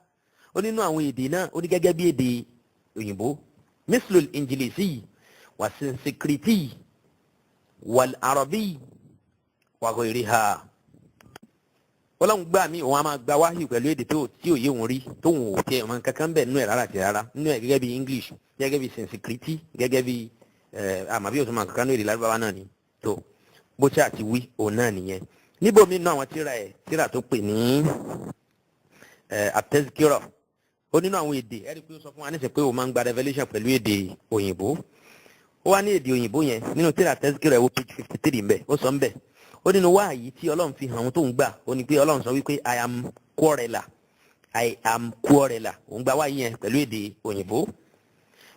Ó nínú àwọn èdè náà, ó ní gẹ́gẹ́ bí èdè òyìnbó, mislul injilisi wa sanskiriti wal arabi wa ghayriha. Ọlọ́run gbà mí, òun á máa gba wáhì pẹ̀lú èdè tó tí ò yé òun rí, tóun ò tiẹ̀ mọ̀ kankan bẹ̀ nínú ẹ̀ rárá àti rárá nínú ẹ̀, gẹ́gẹ́ bí English, gẹ́gẹ́ bí Sanskrit, gẹ́gẹ́ bí àmọ́ bí òtún máa kankan ní èdè Lárúbáwá náà ni. Tó bó ṣe àti wí òun náà nìyẹn. Níbòmí nínú àwọn tíra ẹ̀, tíra tó pè ní At-Tazkirah, ó nínú àwọn èdè, ẹ̀rí pé ó sọ fún wa níṣẹ́ pé òun máa ń gba revelation pẹ̀lú èdè òyìnbó. Ó wá ní èdè òyìnbó yẹn nínú tíra At-Tazkirah, ẹ̀wọ̀ page 53 ńbẹ̀, ó sọ ńbẹ̀, ó nínú wáàyí tí Ọlọ́run fi hàn òun tó ń gbà, ó ní pé Ọlọ́run sọ wípé, "I am quarreler, I am quarreler." Òun gba wáàyí yẹn pẹ̀lú èdè òyìnbó.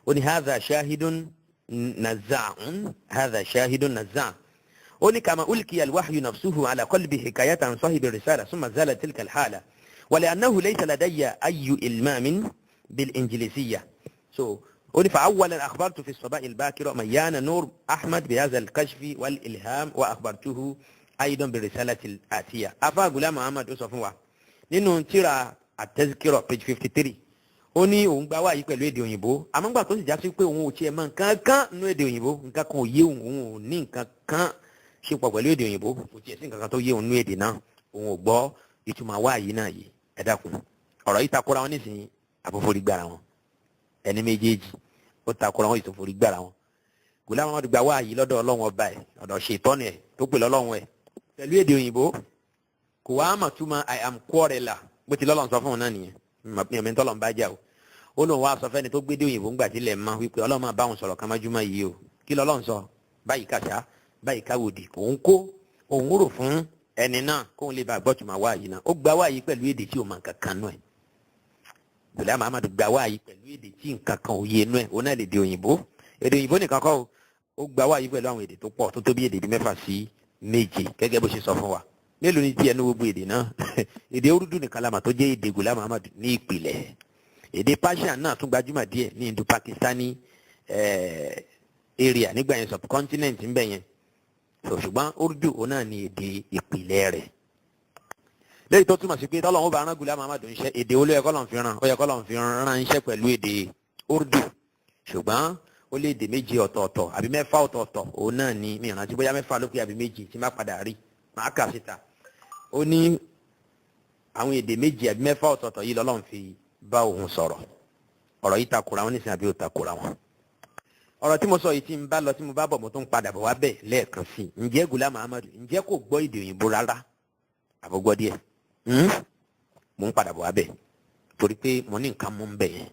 Ó ní hadha shahidun naza'un, hadha shahidun naza'. Ó ní kama ulkiya alwahyu nafsuhu ala qalbi hikayatan sahibi risala summa zala tilka alhala ولأنه ليس لدي أي إلمام بالإنجليزية. So ó ní فأولا أخبرت في الصباح الباكر ميانا نور أحمد بهذا الكشف والإلهام وأخبرته أيضا بالرسالة الآتية. Afa Gulam Ahmad, ó sọ fún wa nínú tírà At-Tazkirah, page 53, ó ní òun gba wáyé pẹ̀lú èdè òyìnbó, àmọ́ gbà tó sì já sí pé òun ò tiẹ̀ mọ̀ nǹkan kan nínú èdè òyìnbó, nǹkan kan ò yé òun, òun ò ní nǹkan kan ṣe pọ̀ pẹ̀lú èdè òyìnbó, kò tiẹ̀ sí nǹkan kan tó yé òun nínú èdè náà, òun ò gbọ́ ìtumọ̀ wáyé náà yìí. Ẹ dákun, ọ̀rọ̀ yìí takora wọn nísìnyí, àbóforí gbára wọn? Ẹni méjèèjì, ó takora wọn, ìtòforí gbára wọn. Gulam Ahmad gba wáyé lọ́dọ̀ Ọlọ́run ọba ẹ̀, ọ̀dọ̀ ṣètọ́nù ẹ̀ tó pè lọ́lọ́run ẹ̀, pẹ̀lú èdè òyìnbó. Kò wá mà túmọ̀ "I am quarreler" bó ti lọ́lọ́run sọ fún òun náà nìyẹn. Mi ò tọ́lọ̀ ń bá jà o. Ó lóun wá sọ fẹ́ni tó gbédè òyìnbó ńgbà tí ilẹ̀ mọ́ wípé Ọlọ́run máa bá òun sọ̀rọ̀ kámájúmọ́ yìí o. Kí lọ́lọ́run sọ báyìí? Kàṣá báyìí, káwòdì òun kó òun rò fún ẹni náà kóun lè bá gbọ́tùmọ̀ wáyé náà. Ó gba wáyé pẹ̀lú èdè tí ò mọ̀ nǹkan kan nù ẹ̀. Gulam Ahmad gba wáyé pẹ̀lú èdè tí nǹkan kan ò yé nù ẹ̀, òun náà lè dè òyìnbó. Èdè òyìnbó nìkan kọ́ o, ó gba wáyé pẹ̀lú àwọn èdè tó pọ̀ tó tó bí èdè bí 6 sí 7, gẹ́gẹ́ bó ṣe sọ fún wa. Mélòó ni tiẹ̀ ní gbogbo èdè náà? Èdè Urdu nìkan la mà tó jẹ́ èdè Gulam Ahmad ní ìpìlẹ̀. Èdè Persian náà tún gbajúmọ̀ díẹ̀ ní Indo-Pakistani area nígbà yẹn, subcontinent ń bẹ yẹn. So ṣùgbọ́n Urdu, òun náà ní èdè ìpìlẹ̀ rẹ̀, lẹ́yìn tó túmọ̀ sí pé tọ́lọ́run bá rán Gulam Ahmad ń ṣe, èdè olóyè kọ́ lọ́n fi rán, ó yẹ kọ́ lọ́n fi rán iṣẹ́ pẹ̀lú èdè Urdu. Ṣùgbọ́n ó lé èdè méje ọ̀tọ̀ọ̀tọ̀ àbí mẹ́fà ọ̀tọ̀ọ̀tọ̀, òun náà ni mi ìrántí bóyá mẹ́fà ló pé àbí méje. Tí má padà rí, màá kà síta. Ó ní àwọn èdè méje àbí mẹ́fà ọ̀tọ̀ọ̀tọ̀ yìí lọ́lọ́run fi bá òun sọ̀rọ̀. Ọ̀rọ̀ yìí takora wọn nísìnyí àbí ó takora wọn? Ọ̀rọ̀ tí mo sọ yìí, tí n bá lọ, tí mo bá bọ̀, mo tún padà bọ̀ wá bẹ̀ lẹ́ẹ̀kan sí i. Ǹjẹ́ Gulam Ahmad, ǹjẹ́ kò gbọ́ èdè òyìnbó rárá àbọ̀gbọ́ díẹ̀? Mo ń padà bọ̀ wá bẹ̀ torí pé mo ní nǹkan mú ń bẹ̀ yẹn.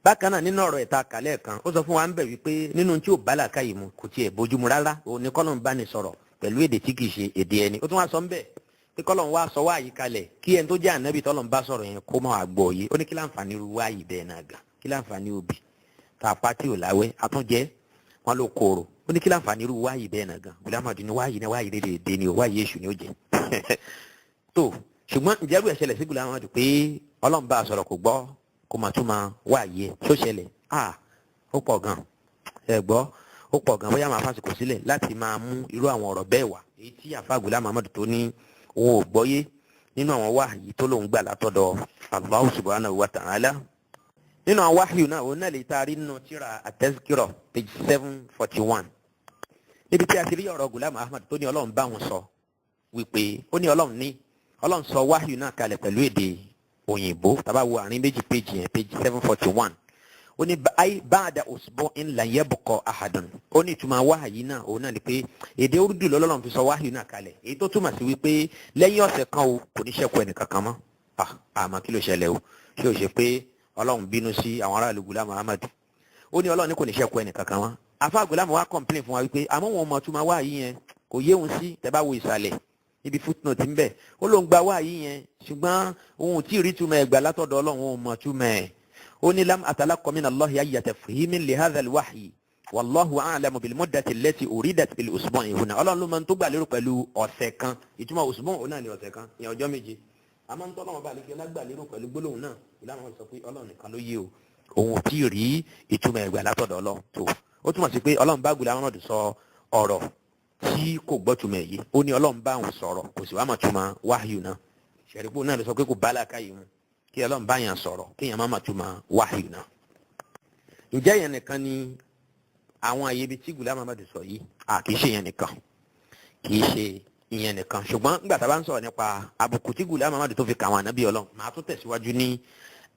Bákan náà, nínú ọ̀rọ̀ ìta kàlẹ́ kan, ó sọ fún wa ń bẹ̀ wípé nínú tí ò bá làákàyè mu, kò tiẹ̀ bójúmu rárá, òun ni kọ́lọ́n bá ní sọ̀rọ̀ pẹ̀lú èdè tí kìí ṣe èdè ẹni. Ó tún wá sọ ń bẹ̀ pé kọ́lọ́n wá sọ wáyé kalẹ̀, kí ẹni tó jẹ́ ànábì tọ́lọ́n bá sọ̀rọ̀ yẹn kó máa gbọ́ yé. Ó ní kí láǹfààní irú wáyé bẹ́ẹ̀ náà gà? Kí láǹfààní obì tá a pa tí ò láwẹ́ àtúnjẹ́ wọn ló kóró? Ó ní kí láǹfààní irú wáyé bẹ́ẹ̀ náà gan? Gulam Ahmad ní wáyé náà, wáyé dédé ni o, wáyé èṣù ni ó jẹ tó. Ṣùgbọ́n ǹjẹ́ irú ẹ̀ ṣẹlẹ̀ sí Gulam Ahmad pé Ọlọ́run bá a sọ̀rọ̀, kò gbọ́, kó máa tún máa wáyé tó ṣẹlẹ̀? Ah, ó pọ̀ gan. Ẹ gbọ́, ó pọ̀ gan. Bóyá máa fàsìkò sílẹ̀ láti máa mú irú àwọn ọ̀rọ̀ bẹ́ẹ̀ wá, èyí tí àfa Gulam Ahmad tó ní òun ò gbọ́yé nínú àwọn wáyé tó lòun gbà látọ̀dọ̀ Allah subhanahu wa ta'ala. Nínú àwọn wáyé náà, òun náà lè taari nínú tírà At-Tazkirah, page 741, níbi tí a ti rí ọ̀rọ̀ Gulam Ahmad tó ní Ọlọ́run bá wọn sọ wípé ó ní Ọlọ́run ní Ọlọ́run sọ wáhíù náà kalẹ̀ pẹ̀lú èdè òyìnbó. Tá bá wo àárín méjì péjì yẹn, page 741, ó ní ayé ba'da usbu'in lan yabqa ahadun. Ó ní ìtumọ̀ wáhàyí náà, òun náà ni pé èdè Urdu lọ́lọ́run fi sọ wáhíù náà kalẹ̀, èyí tó túmọ̀ sí wípé lẹ́yìn ọ̀sẹ̀ kan o, kò ní ṣẹ́kù ẹnì kankan mọ́. Àmọ́ kí ló ṣẹlẹ̀ o? Ṣé o ṣe pé Ọlọ́run bínú sí àwọn aráàlú Gulam Ahmad? Ó ní Ọlọ́run ní kò ní ṣẹ́kù ẹnì kankan mọ́. Afa Gulam wa complain fún wa wípé àmọ́ wọn mọ̀ túmọ̀ wáhàyí yẹn, kò yé òun sí. Tẹ́ bá wo ìsàlẹ̀ ibi footnote ń bẹ, ó ló ń gba wáhàyí yẹn, ṣùgbọ́n òun ò tí ì rí túmọ̀ ẹ̀ gbà látọ̀dọ̀ Ọlọ́run, òun mọ̀ túmọ̀ ẹ̀. Ó ní lam atalaqqa min Allahi ayya tafhimin li hadha al-wahyi, wallahu a'lamu bil muddati allati uridat bil usbu'i huna. Ọlọ́run ló máa ń tó gbà lérò pẹ̀lú ọ̀sẹ̀ kan. Ìtumọ̀ usbu' òun náà ní ọ̀sẹ̀ kan, ìyẹn ọjọ́ 7. Àmọ́ ń tọ́lọ́wọ́n bá àlejò lágbà lérò pẹ̀lú gbólóhùn náà, ìlànà wọn sọ pé Ọlọ́run nìkan ló yé o, òun ò tí ì rí ìtumọ̀ ẹ̀gbà látọ̀dọ̀ Ọlọ́run. Tó ó túmọ̀ sí pé Ọlọ́run bá Gulam Ahmad sọ ọ̀rọ̀ tí kò gbọ́ túmọ̀ èyí. Ó ní Ọlọ́run bá òun sọ̀rọ̀, kò sì wá mọ̀ túmọ̀ wáhíù náà. Ṣẹ̀rípò náà ló sọ pé kò bá làákàyè mu kí Ọlọ́run bá yàn sọ̀rọ̀ kéèyàn má mà túmọ̀ wáhíù náà. Ǹjẹ́ yẹn nìkan ni àwọn àyè ibi tí Gulam Ahmad sọ yìí? Kì í ṣe yẹn nìkan, kì í ṣe ìyẹn nìkan. Ṣùgbọ́n nígbà tá a bá ń sọ̀rọ̀ nípa àbùkù tí Gulam Ahmad tó fi kà àwọn ànábì Ọlọ́run, màá tún tẹ̀síwájú ní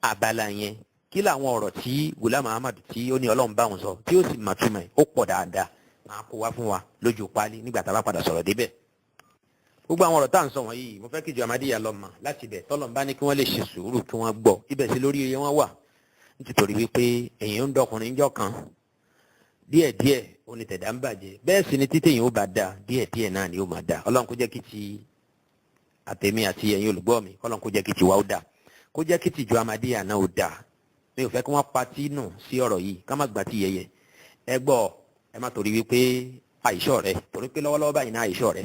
abala yẹn. Kí làwọn ọ̀rọ̀ tí Gulam Ahmad tí ó ní Ọlọ́run bá wọn sọ tí ó sì mà túmọ̀ ẹ̀? Ó pọ̀ dáadáa, máa kó wá fún wa lójú páálí nígbà tá a bá padà sọ̀rọ̀ débẹ̀. Gbogbo àwọn ọ̀rọ̀ tá à ń sọ wọ̀nyí, mo fẹ́ kí ìjọ Ahmadiyya lọ mọ̀ láti ibẹ̀ tọ́lọ̀ ń bá ní kí wọ́n lè ṣe sùúrù kí wọ́n gbọ́ ibẹ̀ sí lórí iye wọn wà, nítorí wípé èyàn ń dọkùnrin jọ kan díẹ̀díẹ̀, òní tẹ̀dá ń bàjẹ́. Bẹ́ẹ̀ sì ni títẹ̀yìn ó bá da díẹ̀díẹ̀ náà ni ó máa da. Ọlọ́run kó jẹ́ kí ti àtẹ̀mí àti ẹ̀yin olùgbọ́ mi, Ọlọ́run kó jẹ́ kí tiwa ó da, kó jẹ́ kí tìjọ Ahmadiyya náà ó da. Mi ò fẹ́ kí wọ́n pa tí nù sí ọ̀rọ̀ yìí, ká má gbà tí yẹyẹ. Ẹ gbọ́, ẹ má torí wípé àìṣọ́ rẹ, torí pé lọ́wọ́lọ́wọ́ báyìí náà àìṣọ́ rẹ.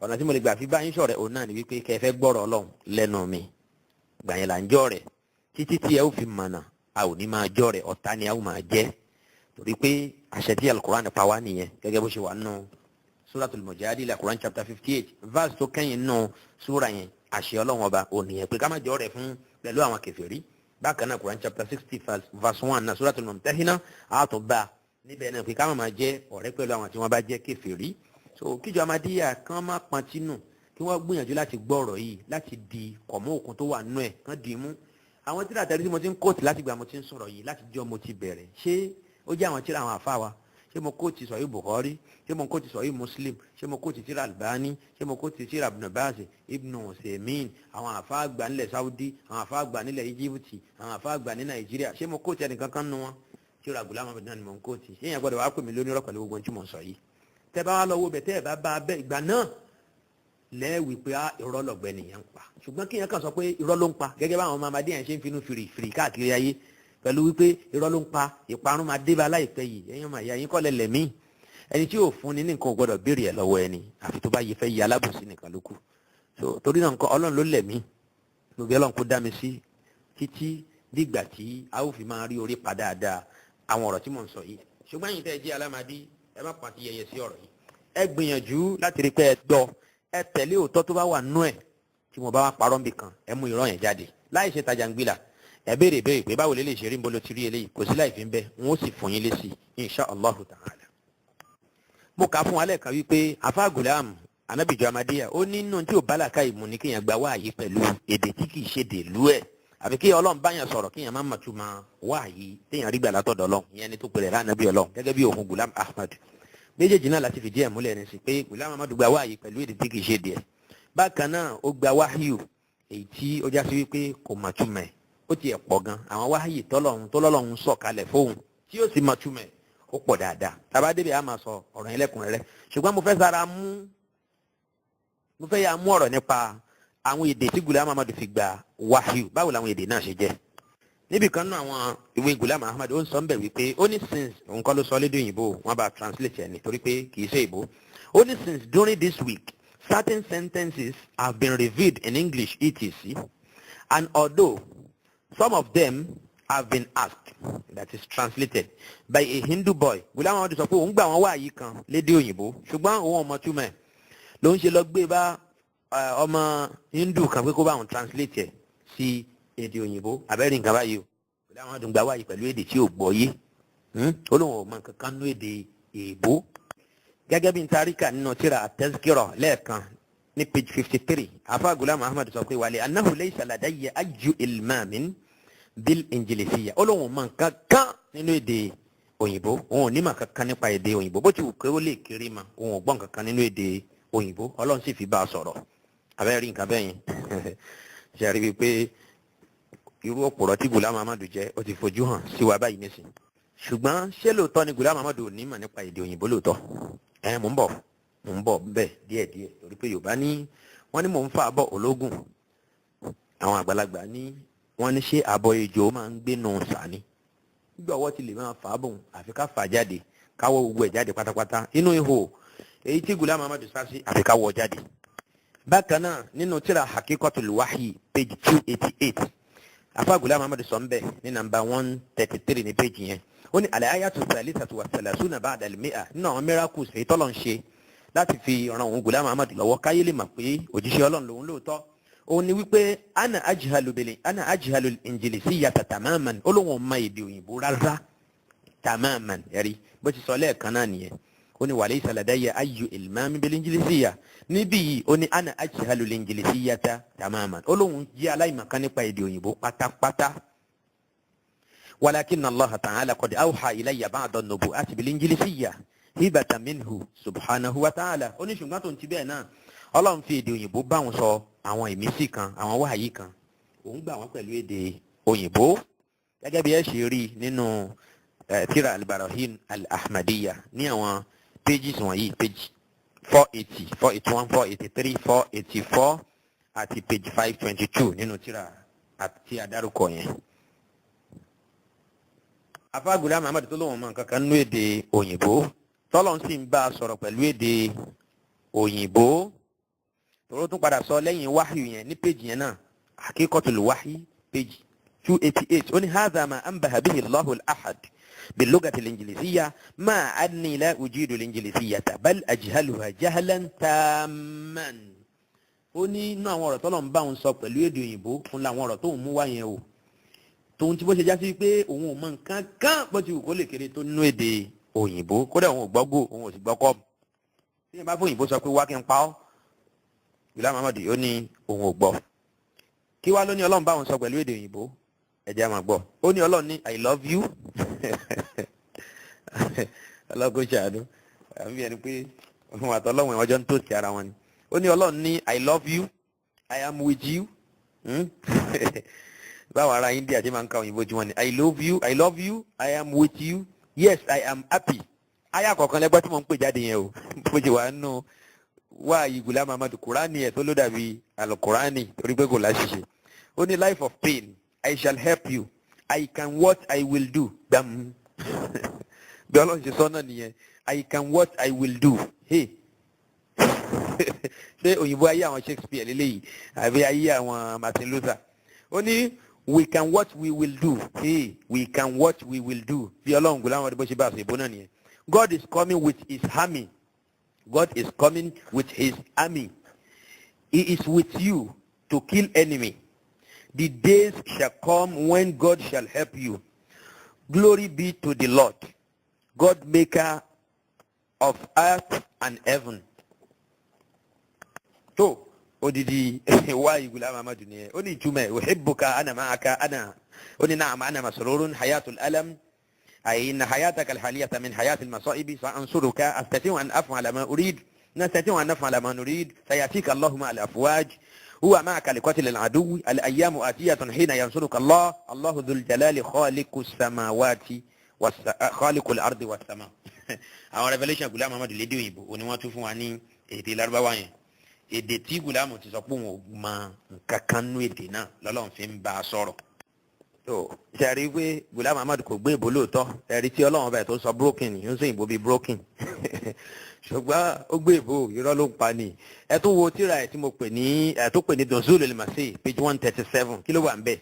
Ọ̀nà tí mo lè gbà fi bá yín ṣọ̀rẹ́ òun náà ni wípé kẹ́ ẹ fẹ́ gbọ́rọ̀ Ọlọ́run lẹ́nu mi. Gbà yẹn là ń jọ́ rẹ̀ títí tí ẹ ó fi mọ̀nà. A ò ní máa jọ́ rẹ̀, ọ̀tá ni a ó máa jẹ́, torí pé àṣẹ tí Al-Qur'an pa wá nìyẹn, gẹ́gẹ́ bó ṣe wà nù Suratul Mujadila, Quran chapter 58, verse tó kẹ́yìn nù súra yẹn. Àṣẹ Ọlọ́run ọba ò nìyẹn pé ká má jọ́ rẹ̀ fún pẹ̀lú àwọn kèfèrí. Bákan náà, Quran chapter 60 verse 1 náà, Suratul Mumtahina, àtúbà níbẹ̀ náà pé ká má máa jẹ́ ọ̀rẹ́ pẹ̀lú àwọn tí wọ́n bá jẹ́ kèfèrí. So kíjọ Ahmadiyya kán má pọntí nù, kí wọ́n gbìyànjú láti gbọ́ ọ̀rọ̀ yìí, láti di kọ̀mọ́ òkun tó wà nínú ẹ̀, kán dì í mú. Àwọn tíra tẹ̀lé tí mo ti ń kóòtù láti gbà mo ti ń sọ̀rọ̀ yìí, láti jọ́ mo ti bẹ̀rẹ̀, ṣé ó jẹ́ àwọn tíra àwọn àfa wa? Ṣé mo kóòtù sọ̀yí Bukhari? Ṣé mo kóòtù sọ̀yí Muslim? Ṣé mo kóòtù tíra Albani? Ṣé mo kóòtù tíra Ibn Baz, Ibn Usaymin, àwọn àfa àgbà nílẹ̀ Saudi, àwọn àfa àgbà nílẹ̀ Egypt, àwọn àfa àgbà ní Nàìjíríà? Ṣé mo kóòtù ẹnìkan kan nu wọn? Tíra Gulam Ahmad náà ni mo ń kóòtù. Ṣé yẹn gbọ́dọ̀ wá pè mí lónírọ̀ pẹ̀lú gbogbo ohun tí mo ń sọ yìí? Tẹ́ bá wá lọ wo bẹ̀, tẹ́ ẹ̀ bá bá bẹ́ ìgbà náà lẹ́ẹ̀wì pé irọ́ lọ̀gbẹ́ nìyẹn ń pa. Ṣùgbọ́n kí yẹn kàn sọ pé irọ́ ló ń pa, gẹ́gẹ́ báwọn ọmọ amadé yẹn ṣe ń finú fìrì fìrì káàkiri ayé pẹ̀lú wípé irọ́ ló ń pa, ìparun máa dé bá láìpẹ́ yìí. Ẹ̀yin ọmọ ìyá yín kọ́lẹ̀ lẹ̀mí ẹni tí yóò fún ni ní nǹkan ò gbọ́dọ̀ béèrè ẹ̀ lọ́wọ́ ẹni, àfi tó bá yẹ fẹ́ yẹ alábòsí nìkan ló kù. So torí náà nǹkan, Ọlọ́run ló lẹ̀mí gbogbo. Ọlọ́run kó dá mi sí títí dìgbà tí a ó fi máa rí orí pa dáadáa àwọn ọ̀rọ̀ tí mò ń sọ yìí. Ṣùgbọ́n ẹ̀yin tẹ́ ẹ jẹ́ alámàdí, ẹ má pàtí yẹyẹ sí ọ̀rọ̀ yìí. Ẹ gbìyànjú láti rí pé ẹ gbọ́, ẹ tẹ̀lé òótọ́ tó bá wà nú ẹ̀. Tí mo bá wá parọ́ nbì kan, ẹ mú irọ́ yẹn jáde láì ṣe tajàngbìlà. Ẹ béèrè béèrè pé báwo lè lè ṣe rí, ń bolo ti rí eléyìí. Kò sí láì fi ń bẹ, n ó sì fún yín lésì insha Allahu ta'ala. Mo kà á fún wa lẹ́ẹ̀kan wípé afa Gulam anabijọ Ahmadiyya, ó nínú tí ò bálàkà ìmú ni kéèyàn gba wáàyí pẹ̀lú èdè tí kì í ṣe dèlú ẹ̀, àbí kí Ọlọ́run báyàn sọ̀rọ̀ kéèyàn má màtúmọ̀ wáàyí téèyàn rí gbà látọ̀dọ̀ Ọlọ́run. Ìyẹn ni tó pèrè lánàbí Ọlọ́run gẹ́gẹ́ bí òun Gulam Ahmad. Méjèèjì náà láti fìdí ẹ̀ múlẹ̀ ní sí pé Gulam Ahmad gba wáàyí pẹ̀lú èdè tí kì í ṣe díẹ̀. Bákan náà, ó gba wáhíù èyí tí ó já sí wípé kò màtúmọ̀ ẹ̀. Ó tiẹ̀ pọ̀ gan, àwọn wáhíù tọ́lọ́run tọ́lọ́run sọ̀ kalẹ̀ fóun tí ó sì màtúmọ̀ ẹ̀, ó pọ̀ dáadáa. Tàbá débi, a máa sọ ọ̀rọ̀ yẹn lẹ́kùnrẹ́rẹ́. Ṣùgbọ́n mo fẹ́ yà mú ọ̀rọ̀ nípa àwọn èdè tí Gulam Ahmad fi gba wáhíù. Báwo làwọn èdè náà ṣe jẹ́? Níbi kan náà, àwọn ìwé Gulam Ahmad, ó ń sọ ń bẹ̀ wípé ó ní since, òun kọ́ ló sọ lédè òyìnbó, wọ́n bá translate ẹ̀ ní torí pé kì í ṣe ìbò. Ó ní since during this week certain sentences have been revealed in English etc, and although some of them have been asked, that is translated by a Hindu boy. Gulam Ahmad sọ pé òun gbà wọ́n wáyé kan lédè òyìnbó, ṣùgbọ́n òun ọmọ túmọ̀ ẹ̀, ló ń ṣe lọ gbé bá ọmọ Hindu kan pé kó bá òun translate ẹ̀ sí èdè òyìnbó. Abẹ́rẹ́ nǹkan báyìí o, Gulam Ahmad gbà wáyé pẹ̀lú èdè tí ò gbọ́ yé. Ó lóun ò mọ nǹkan kan nú èdè èèbó, gẹ́gẹ́ bí n taríkà nínú tíra At-Tazkira lẹ́ẹ̀kan. Ní page 53, afa Gulam Ahmad sọ pé wàlẹ̀ annahu laysa ladayya ayyu ilmamin bil injilisiya. Ó lóun mọ nǹkan kan nínú èdè òyìnbó, òun ò ní mọ̀ kankan nípa èdè òyìnbó. Bó ti wù kí ó lè kéré ma, òun ò gbọ́ nǹkan kan nínú èdè òyìnbó. Ọlọ́run sì fi bá a sọ̀rọ̀. Abẹ́rẹ́ rí nǹkan bẹ́ẹ̀ yẹn, ṣe àrí wípé irú òpùrọ̀ tí Gulam Ahmad jẹ́, ó ti fojú hàn sí wa báyìí nísìn. Ṣùgbọ́n ṣé lóòótọ́ ni Gulam Ahmad ò ní mọ̀ nípa èdè òyìnbó lóòótọ́? Ẹ mò ń bọ̀, mò ń bọ̀ bẹ́ẹ̀ díẹ̀díẹ̀, torí pé Yorùbá ní wọ́n ní mò ń fa àbọ̀ ológun. Àwọn àgbàlagbà ní wọ́n ní ṣé àbọ̀ ejò máa ń gbénu sàní gbígbà ọwọ́ ti lè máa fà á bò, àfi ká fà jáde, káwọ́ gbogbo ẹ̀ jáde pátápátá inú ihò èyí tí Gulam Ahmad sá sí, àfi ká wọ́ jáde. Bákan náà, nínú tírà Hakikotul Wahyi, page 288, afa Gulam Ahmad sọ ń bẹ̀ ní nàmbà 133 ní page yẹn, ó ní al-ayatu thalithatu wa thalathuna ba'da al-mi'a. Nínú àwọn miracles èyí tọ́lọ̀ ń ṣe láti fi ran òun Gulam Ahmad lọ́wọ́ káyé lè mọ̀ pé òjíṣẹ́ Ọlọ́run lòun lóòótọ́, òun ni wípé ana ajhalu injilisiyata tamaman. Ó lóun ò mọ èdè òyìnbó rárá, tamaman. Ẹ̀rí bó ti sọ lẹ́ẹ̀kan náà nìyẹn. Ó ní walaysa ladayya ayyu ilmami bil injilisiyya. Níbí yìí, ó ní ana ajhalu injilisiyata tamaman. Ó lóun jẹ́ aláìmọ̀kan nípa èdè òyìnbó pátápátá. Walakin Allah ta'ala qad awha ilayya ba'da an-nubu'ati bil injilisiyya hibatan minhu subhanahu wa ta'ala. Ó ní ṣùgbọ́n tó ń ti bẹ́ẹ̀ náà, Ọlọ́run fi èdè òyìnbó bá wọn sọ àwọn ìmísí kan, àwọn wáyé kan, òun gbà wọ́n pẹ̀lú èdè òyìnbó, gẹ́gẹ́ bí ẹ ṣe rí nínú tírà Al-Barahin Al-Ahmadiyya ní àwọn pages wọ̀nyí: page 480, 481, 483, 484 àti page 522 nínú tírà àti àdárúkọ yẹn. Afa Gulam Ahmad tó lóun mọ nǹkan kan nínú èdè òyìnbó, tọ́lọ́n sì ń bá a sọ̀rọ̀ pẹ̀lú èdè òyìnbó, tòró tún padà sọ lẹ́yìn wáhì yẹn ní page yẹn náà, Hakikotul Wahyi, page 288, ó ní hadha ma anbaha bihi Allahu al-ahad bilugati al-injilisiya ma anni la ujidu al-injilisiyata bal ajhaluha jahlan tamman. Ó ní inú àwọn ọ̀rọ̀ tọ́lọ̀ ń bá òun sọ pẹ̀lú èdè òyìnbó fún làwọn ọ̀rọ̀ tóun mú wá yẹn o, tóun tí bó ṣe já sí pé òun ò mọ nǹkan kan bó ti wù kó lè kéré tó nínú èdè òyìnbó. Kódà òun ò gbọ́ gò, òun ò sì gbọ́ kọ́. Tí yẹn bá fún òyìnbó sọ pé wá kí n pa ọ́, Gulam Ahmad ó ní òun ò gbọ́. Kí wá ló ní Ọlọ́run bá òun sọ pẹ̀lú èdè òyìnbó? Ẹ jẹ́ á máa gbọ́. Ó ní Ọlọ́run ní "I love you." Ọlọ́run kò ṣàánú àbí ẹni pé òun àtọ́lọ́run ọjọ́ ń tòsí ara wọn ni. Ó ní Ọlọ́run ní "I love you, I am with you." Báwo ará India ti máa ń ka òyìnbó tí wọ́n ní "I love you, I love you, I am with you, yes, I am happy." Aya kọ̀ọ̀kan lẹ́gbẹ́ tí mo ń pè jáde yẹn o, bó ṣe wà nínú wáyé Gulam Ahmad, Kúránì ẹ̀ tó ló dàbí Alukurani torí pé kò láṣìṣe. Ó ní "Life of pain, I shall help you, I can what I will do." Gbàm bí Ọlọ́run ṣe sọ náà nìyẹn, "I can what I will do." Hey, ṣé òyìnbó ayé àwọn Shakespeare lélẹ́yìí àbí ayé àwọn Martin Luther? Ó ní "We can what we will do." Hey, "We can what we will do." Bí Ọlọ́run Gulam Ahmad bó ṣe bá a sọ ìbò náà nìyẹn. "God is coming with his army. God is coming with his army. He is with you to kill enemy. The days shall come when God shall help you. Glory be to the Lord, God maker of earth and heaven." Tó odidi wáyé Gulam Ahmad nìyẹn. Ó ní ìtumọ̀ ẹ̀ uhibbuka, ana ma'aka, ana. Ó ní na'am, ana masrurun, hayatul alam, ay inna hayataka alhaliyata min hayati almasaibi, sa'ansuruka, astati'u an af'ala ma urid, nastati'u an naf'ala ma nurid, sayatika Allahu ma'a al-afwaj, huwa ma'aka liqatl al-aduw, al-ayyamu atiyatun hina yansuruka Allah, Allahu dhul jalali, khaliqu samawati khaliqu al-ardi was-sama. Àwọn revelation Gulam Ahmad lédè òyìnbó òní, wọ́n tún fún wa ní èdè Lárúbáwá yẹn, èdè tí Gulam ti sọ pé òun ò mọ nǹkan kan nú èdè náà lọ́lọ́run fi ń bá a sọ̀rọ̀. Tó ṣe rí i pé Gulam Ahmad kò gbé ìbò lóòótọ́? Ẹ̀rí tí Ọlọ́run báyìí tó sọ broken, ń sọ ìbò bíi broken, ṣùgbọ́n ó gbé ìbò, irọ́ ló ń pa ni. Ẹ tún wo tíra ẹ̀ tí mo pè ní ẹ̀ tó pè ní Nuzulul Masih, page 137. Kí ló wà ń bẹ̀?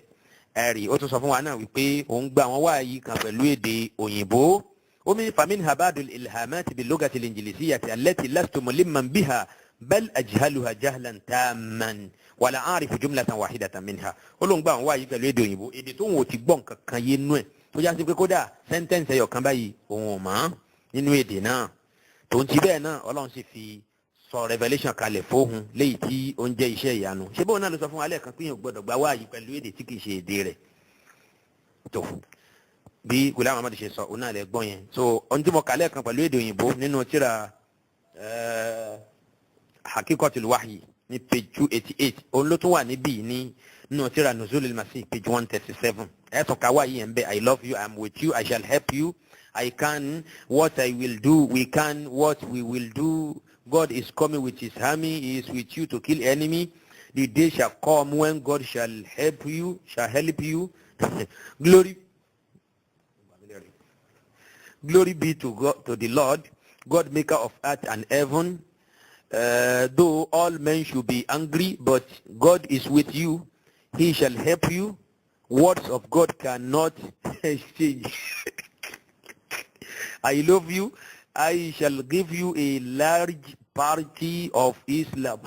Ẹ̀rí ó tún sọ fún wa náà wípé òun gba àwọn wáyé kan pẹ̀lú èdè òyìnbó. Omi faminha ba'dul ilhamati bil lugati al-injiliziyyati allati lastu mulimman biha bal ajhaluha jahlan tamman wala a'rifu jumlatan wahidatan minha. Ó lóun gba àwọn wáyé pẹ̀lú èdè òyìnbó, èdè tó ń wò ti gbọ́ nǹkan kan yé nú ẹ̀, tó já sí pé kódà sentence ẹyọ kan báyìí òun ò mọ̀ nínú èdè náà. Tòun ti bẹ́ẹ̀ náà, Ọlọ́run sì fi Sọ revelation kalẹ̀ fóhun léyìí tí ó ń jẹ́ iṣẹ́ ìyanu. Ṣé bóun náà ló sọ fún wa lẹ́ẹ̀kan pé èèyàn gbọ́dọ̀ gba wáàyí pẹ̀lú èdè tí kìí ṣe èdè rẹ̀? Tó bí Ghulam Ahmad ṣe sọ, òun náà lè gbọ́ yẹn. So ohun tí mo kà lẹ́ẹ̀kan pẹ̀lú èdè òyìnbó nínú tírà Hakikotul Wahyi ní page 288, òun ló tún wà níbí ní nínú tírà Nuzulul Masih, page 137. Ẹ̀ tún ká wáyé yẹn bẹ́ẹ̀: "I love you, I am with you, I shall help you, I can what I will do, we can what we will do. God is coming with his army, he is with you to kill enemy. The day shall come when God shall help you, shall help you. Glory, glory be to God, to the Lord, God maker of earth and heaven. Though all men should be angry, but God is with you. He shall help you. Words of God cannot change. I love you. I shall give you a large party of Islam."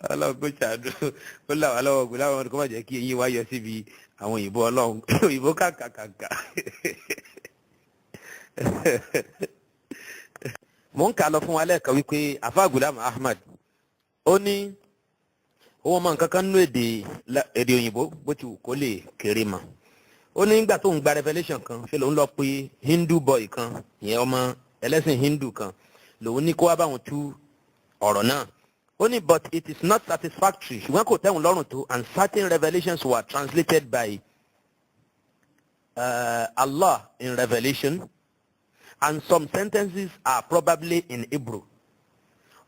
Ọlọ́run kò ṣàánú, ó là wá lọ́wọ́ ògùn láwọn kó má jẹ́ kí eyín wá yọ síbi àwọn òyìnbó. Ọlọ́run, òyìnbó kàkàkàkà. Mò ń kà lọ fún wa lẹ́ẹ̀kan wípé Afa Gulam Ahmad, ó ní owó ọmọ nǹkan kan nínú èdè òyìnbó, bó ti wù kó lè kéré mọ́. Ó ní nígbà tó ń gba revelation kan, ṣe lòun lọ pé Hindu boy kan, ìyẹn ọmọ ẹlẹ́sìn Hindu kan, lòun ní kó wá báwọn tú ọ̀rọ̀ náà. Ó ní, "But it is not satisfactory," ṣùgbọ́n kò tẹ́wọn lọ́rùn tó, "and certain revelations were translated by Allah in revelation, and some sentences are probably in Hebrew."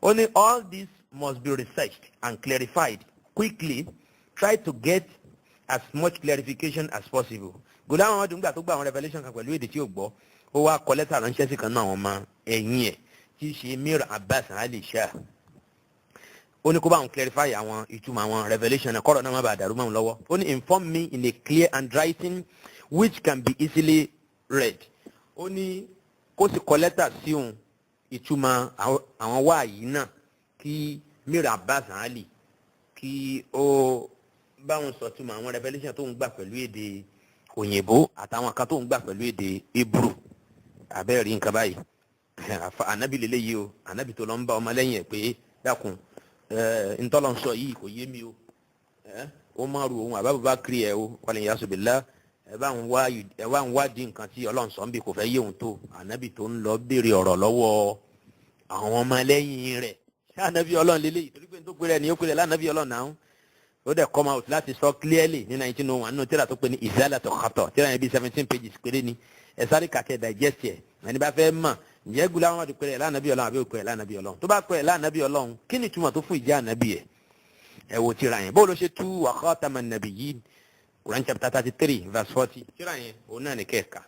Only all this must be researched and clarified quickly. Try to get as much clarification as possible. Ghulam Ahmad, ńgbà tó gba àwọn revelation kan pẹ̀lú èdè tí ò gbọ́, ó wá kọ lẹ́tà ránṣẹ́ sí kan náà àwọn ọmọ ẹ̀yìn ẹ̀ tí í ṣe Mir Abbas Ali Shah. Ó ní kó bá òun clarify àwọn ìtumọ̀ àwọn revelation náà, kọ́rọ̀ náà má bàa dàrú mọ́ òun lọ́wọ́. Ó ní, "Inform me in a clear handwriting which can be easily read." Ó ní kó sì kọ lẹ́tà sí òun ìtumọ̀ àwọn wáàyí náà, kí Mir Abbas Ali kí ó báwọn sọ túmọ̀ àwọn revelation tó ń gbà pẹ̀lú èdè òyìnbó àtàwọn kan tó ń gbà pẹ̀lú èdè Hebrew. Abẹ́rẹ́ rí nǹkan báyìí, ànábì lélẹ́yìí o, ànábì tó lọ ń bá ọmọ lẹ́yìn ẹ̀ pé, "Dákun, ntọ́lọ́ ń sọ yìí kò yé mi o." Ó má ru òun àbá kiri ẹ o wàlẹ̀ yasubila, ẹ bá ń wá, ẹ wá ń wádìí nǹkan tí Ọlọ́run sọ ń bì, kò fẹ́ yé òun tó. Ànábì tó ń lọ béèrè ọ̀rọ̀ lọ́wọ́ àwọn ọmọ lẹ́yìn rẹ̀, ṣé ànábì Ọlọ́run lélẹ́yìí? Torí pé tó péré ni ó péré lánàbì Ọlọ́run náà, ó dẹ̀ come out láti sọ clearly ní 1901 nínú tírà tó pé ní Izalatu Khata. Tírà yẹn bí 17 pages péré ni. Ẹ sáré kàkẹ́ digest ẹ̀. Ẹni bá fẹ́ mọ̀ ǹjẹ́ Ghulam Ahmad péré lánàbì Ọlọ́run àbí òpèrè lánàbì Ọlọ́run, tó bá péré lánàbì Ọlọ́run, kí ni ìtumọ̀ tó fún ìjẹ́ ànábì ẹ̀? Ẹ wo tírà yẹn, bó ló ṣe tú wa khataman nabiyyin, Quran chapter 33 verse 40. Tírà yẹn, òun náà ní kẹ́ẹ̀ka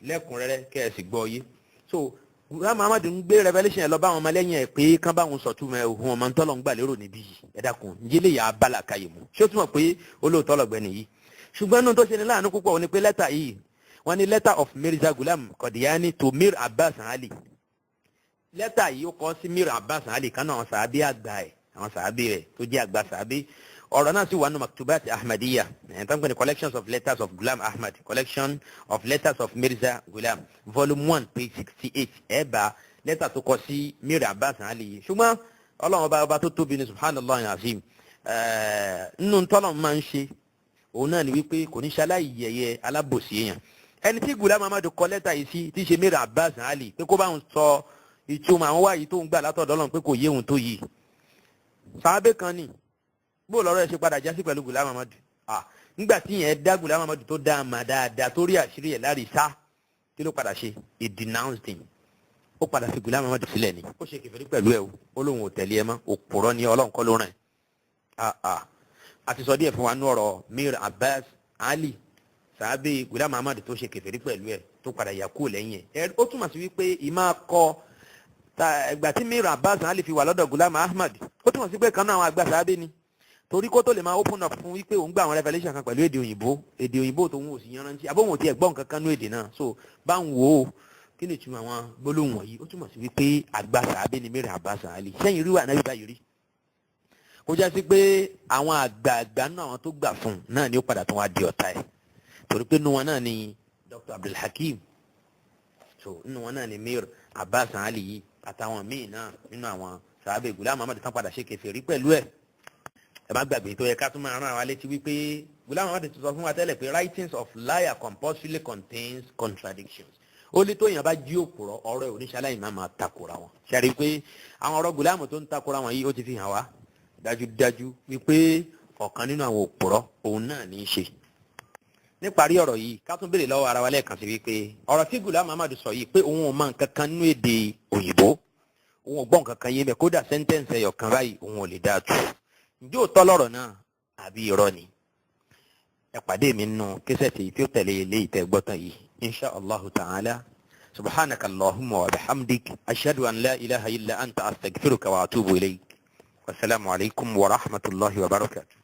lẹ́kùnrẹ́rẹ́, kẹ́ ẹ sì gbọ́ yé. So Ghulam Ahmad ń gbé revelation yẹn lọ bá àwọn ọmọlẹ́yìn ẹ̀ pé kán bá wọn sọ̀túnmọ̀ ẹ̀, òun ọmọ ntọ́lọ̀ ń gbà lérò níbí yìí. Ẹ dákun, ǹjẹ́ lè yà á bá làkàyè mu? Ṣé ó túmọ̀ pé olóòótọ́ lọ̀gbẹ́ni yìí? Ṣùgbọ́n inú tó ṣe ní láàánú púpọ̀, ó ní pé lẹ́tà yìí, wọ́n ní letter of Mirza Ghulam Qadiani to Mir Abbas Ali. Lẹ́tà yìí, ó kọ sí Mir Abbas Ali kan náà, àwọn sàábé àgbà ẹ̀, àwọn sàábé rẹ̀ tó jẹ́ àgbà sàábé. Ọ̀rọ̀ náà sì wà nù Maktubat Ahmadiyya, ẹ̀ tán pé ní Collections of Letters of Ghulam Ahmad, Collection of Letters of Mirza Ghulam, volume 1, page 68. Ẹ̀ bá lẹ́tà tó kọ sí Mir Abbas Ali yìí. Ṣùgbọ́n Ọlọ́run ọba, ọba tó tóbi ní, subhanallah azim, nínú tọ́lọ̀ máa ń ṣe òun náà ni wípé kò ní ṣaláì yẹ̀yẹ́ alábòsí èèyàn. Ẹni tí Ghulam Ahmad kọ lẹ́tà yìí sí, tí í ṣe Mir Abbas Ali, pé kó bá òun sọ ìtumọ̀ àwọn wáyé tó ń gbà látọ̀dọ̀ Ọlọ́run pé kò yé òun tó yìí, sàábé kan ní. Bó lọ́rọ̀ ẹ̀ ṣe padà jásí pẹ̀lú Ghulam Ahmad? Nígbà tí yẹn dá Ghulam Ahmad tó dá a mà dáadáa, tó rí àṣírí ẹ̀ lárí sá, kí ló padà ṣe? He denounced him. Ó padà fi Ghulam Ahmad sílẹ̀ ni. Ó ṣe kèfèrí pẹ̀lú ẹ̀ o. Ó lóun ò tẹ̀lé ẹ mọ́, òpùrọ́ ni, Ọlọ́run kọ́ ló rìn. A ti sọ díẹ̀ fún wa ní ọ̀rọ̀ Mir Abbas Ali, sàábé Ghulam Ahmad tó ṣe kèfèrí pẹ̀lú ẹ̀, tó padà yà kúrò lẹ́yìn ẹ̀. Ó túmọ̀ sí wípé ìmáa kọ ìgbà tí Mir Abbas Ali fi wà lọ́dọ̀ Ghulam Ahmad, ó túmọ̀ sí pé kan náà àwọn àgbà sàábé ni, torí kó tó lè máa open up fún wípé òun gba àwọn revelation kan pẹ̀lú èdè òyìnbó, èdè òyìnbó tó ń wò sí yanrantí, àbóhùn ò tiẹ̀ gbọ́ nǹkan kan ní èdè náà. So bá ń wò ó, kí ni ìtumọ̀ àwọn gbólóhùn wọ̀nyí? Ó túmọ̀ sí wípé àgbà sàábé ni Mir Abbas Ali. Sẹ́yìn rí wà náà báyìí rí, kó já sí pé àwọn àgbààgbà náà, àwọn tó gbà fún un náà ni ó padà tún wá di ọ̀tá ẹ̀, torí pé nínú wọn náà ni Dr. Abdulhakeem. So nínú wọn náà ni Mir Abbas Ali yìí. Àtàwọn míì náà nínú àwọn sàábẹ̀ Gulam Ahmad tán padà ṣe kèfèrí pẹ̀lú ẹ̀. Ẹ má gbàgbé tó yẹ ká tún máa rán àwa létí wípé Gulam Ahmad ti sọ fún wa tẹ́lẹ̀ pé writings of liar compulsorily contains contradictions. Ó lé tó yàn bá jí òpùrọ̀, ọ̀rọ̀ ẹ̀ oníṣàlàyé máa máa takora wọn. Ṣàrí pé àwọn ọ̀rọ̀ Gulam tó ń takora wọn yìí, ó ti fi hàn wá dájúdájú wípé ọ̀kan nínú àwọn òpùrọ̀ òun náà ní í ṣe. Níparí ọ̀rọ̀ yìí, ká tún béèrè lọ́wọ́ ara wa lẹ́ẹ̀kan sí wípé ọ̀rọ̀ tí Gulam Ahmad sọ yìí pé òun ò mọ nǹkan kan nínú èdè òyìnbó, òun ò gbọ́ nǹkan kan yé mẹ́, kódà sentence ẹyọ kan báyìí òun ò lè dáa tù, ǹjẹ́ òótọ́ lọ̀rọ̀ náà àbí irọ́ ni? Ẹ pàdé mi nínú késẹ̀tì tí ó tẹ̀lé eléyìí tẹ́ gbọ́ tán yìí, insha allahu ta'ala. Subhanaka allahumma wa bihamdik, ashhadu an la ilaha illa anta, astaghfiruka wa atubu ilayk. Wasalaamu alaykum wa rahmatulahi wa barakatuh.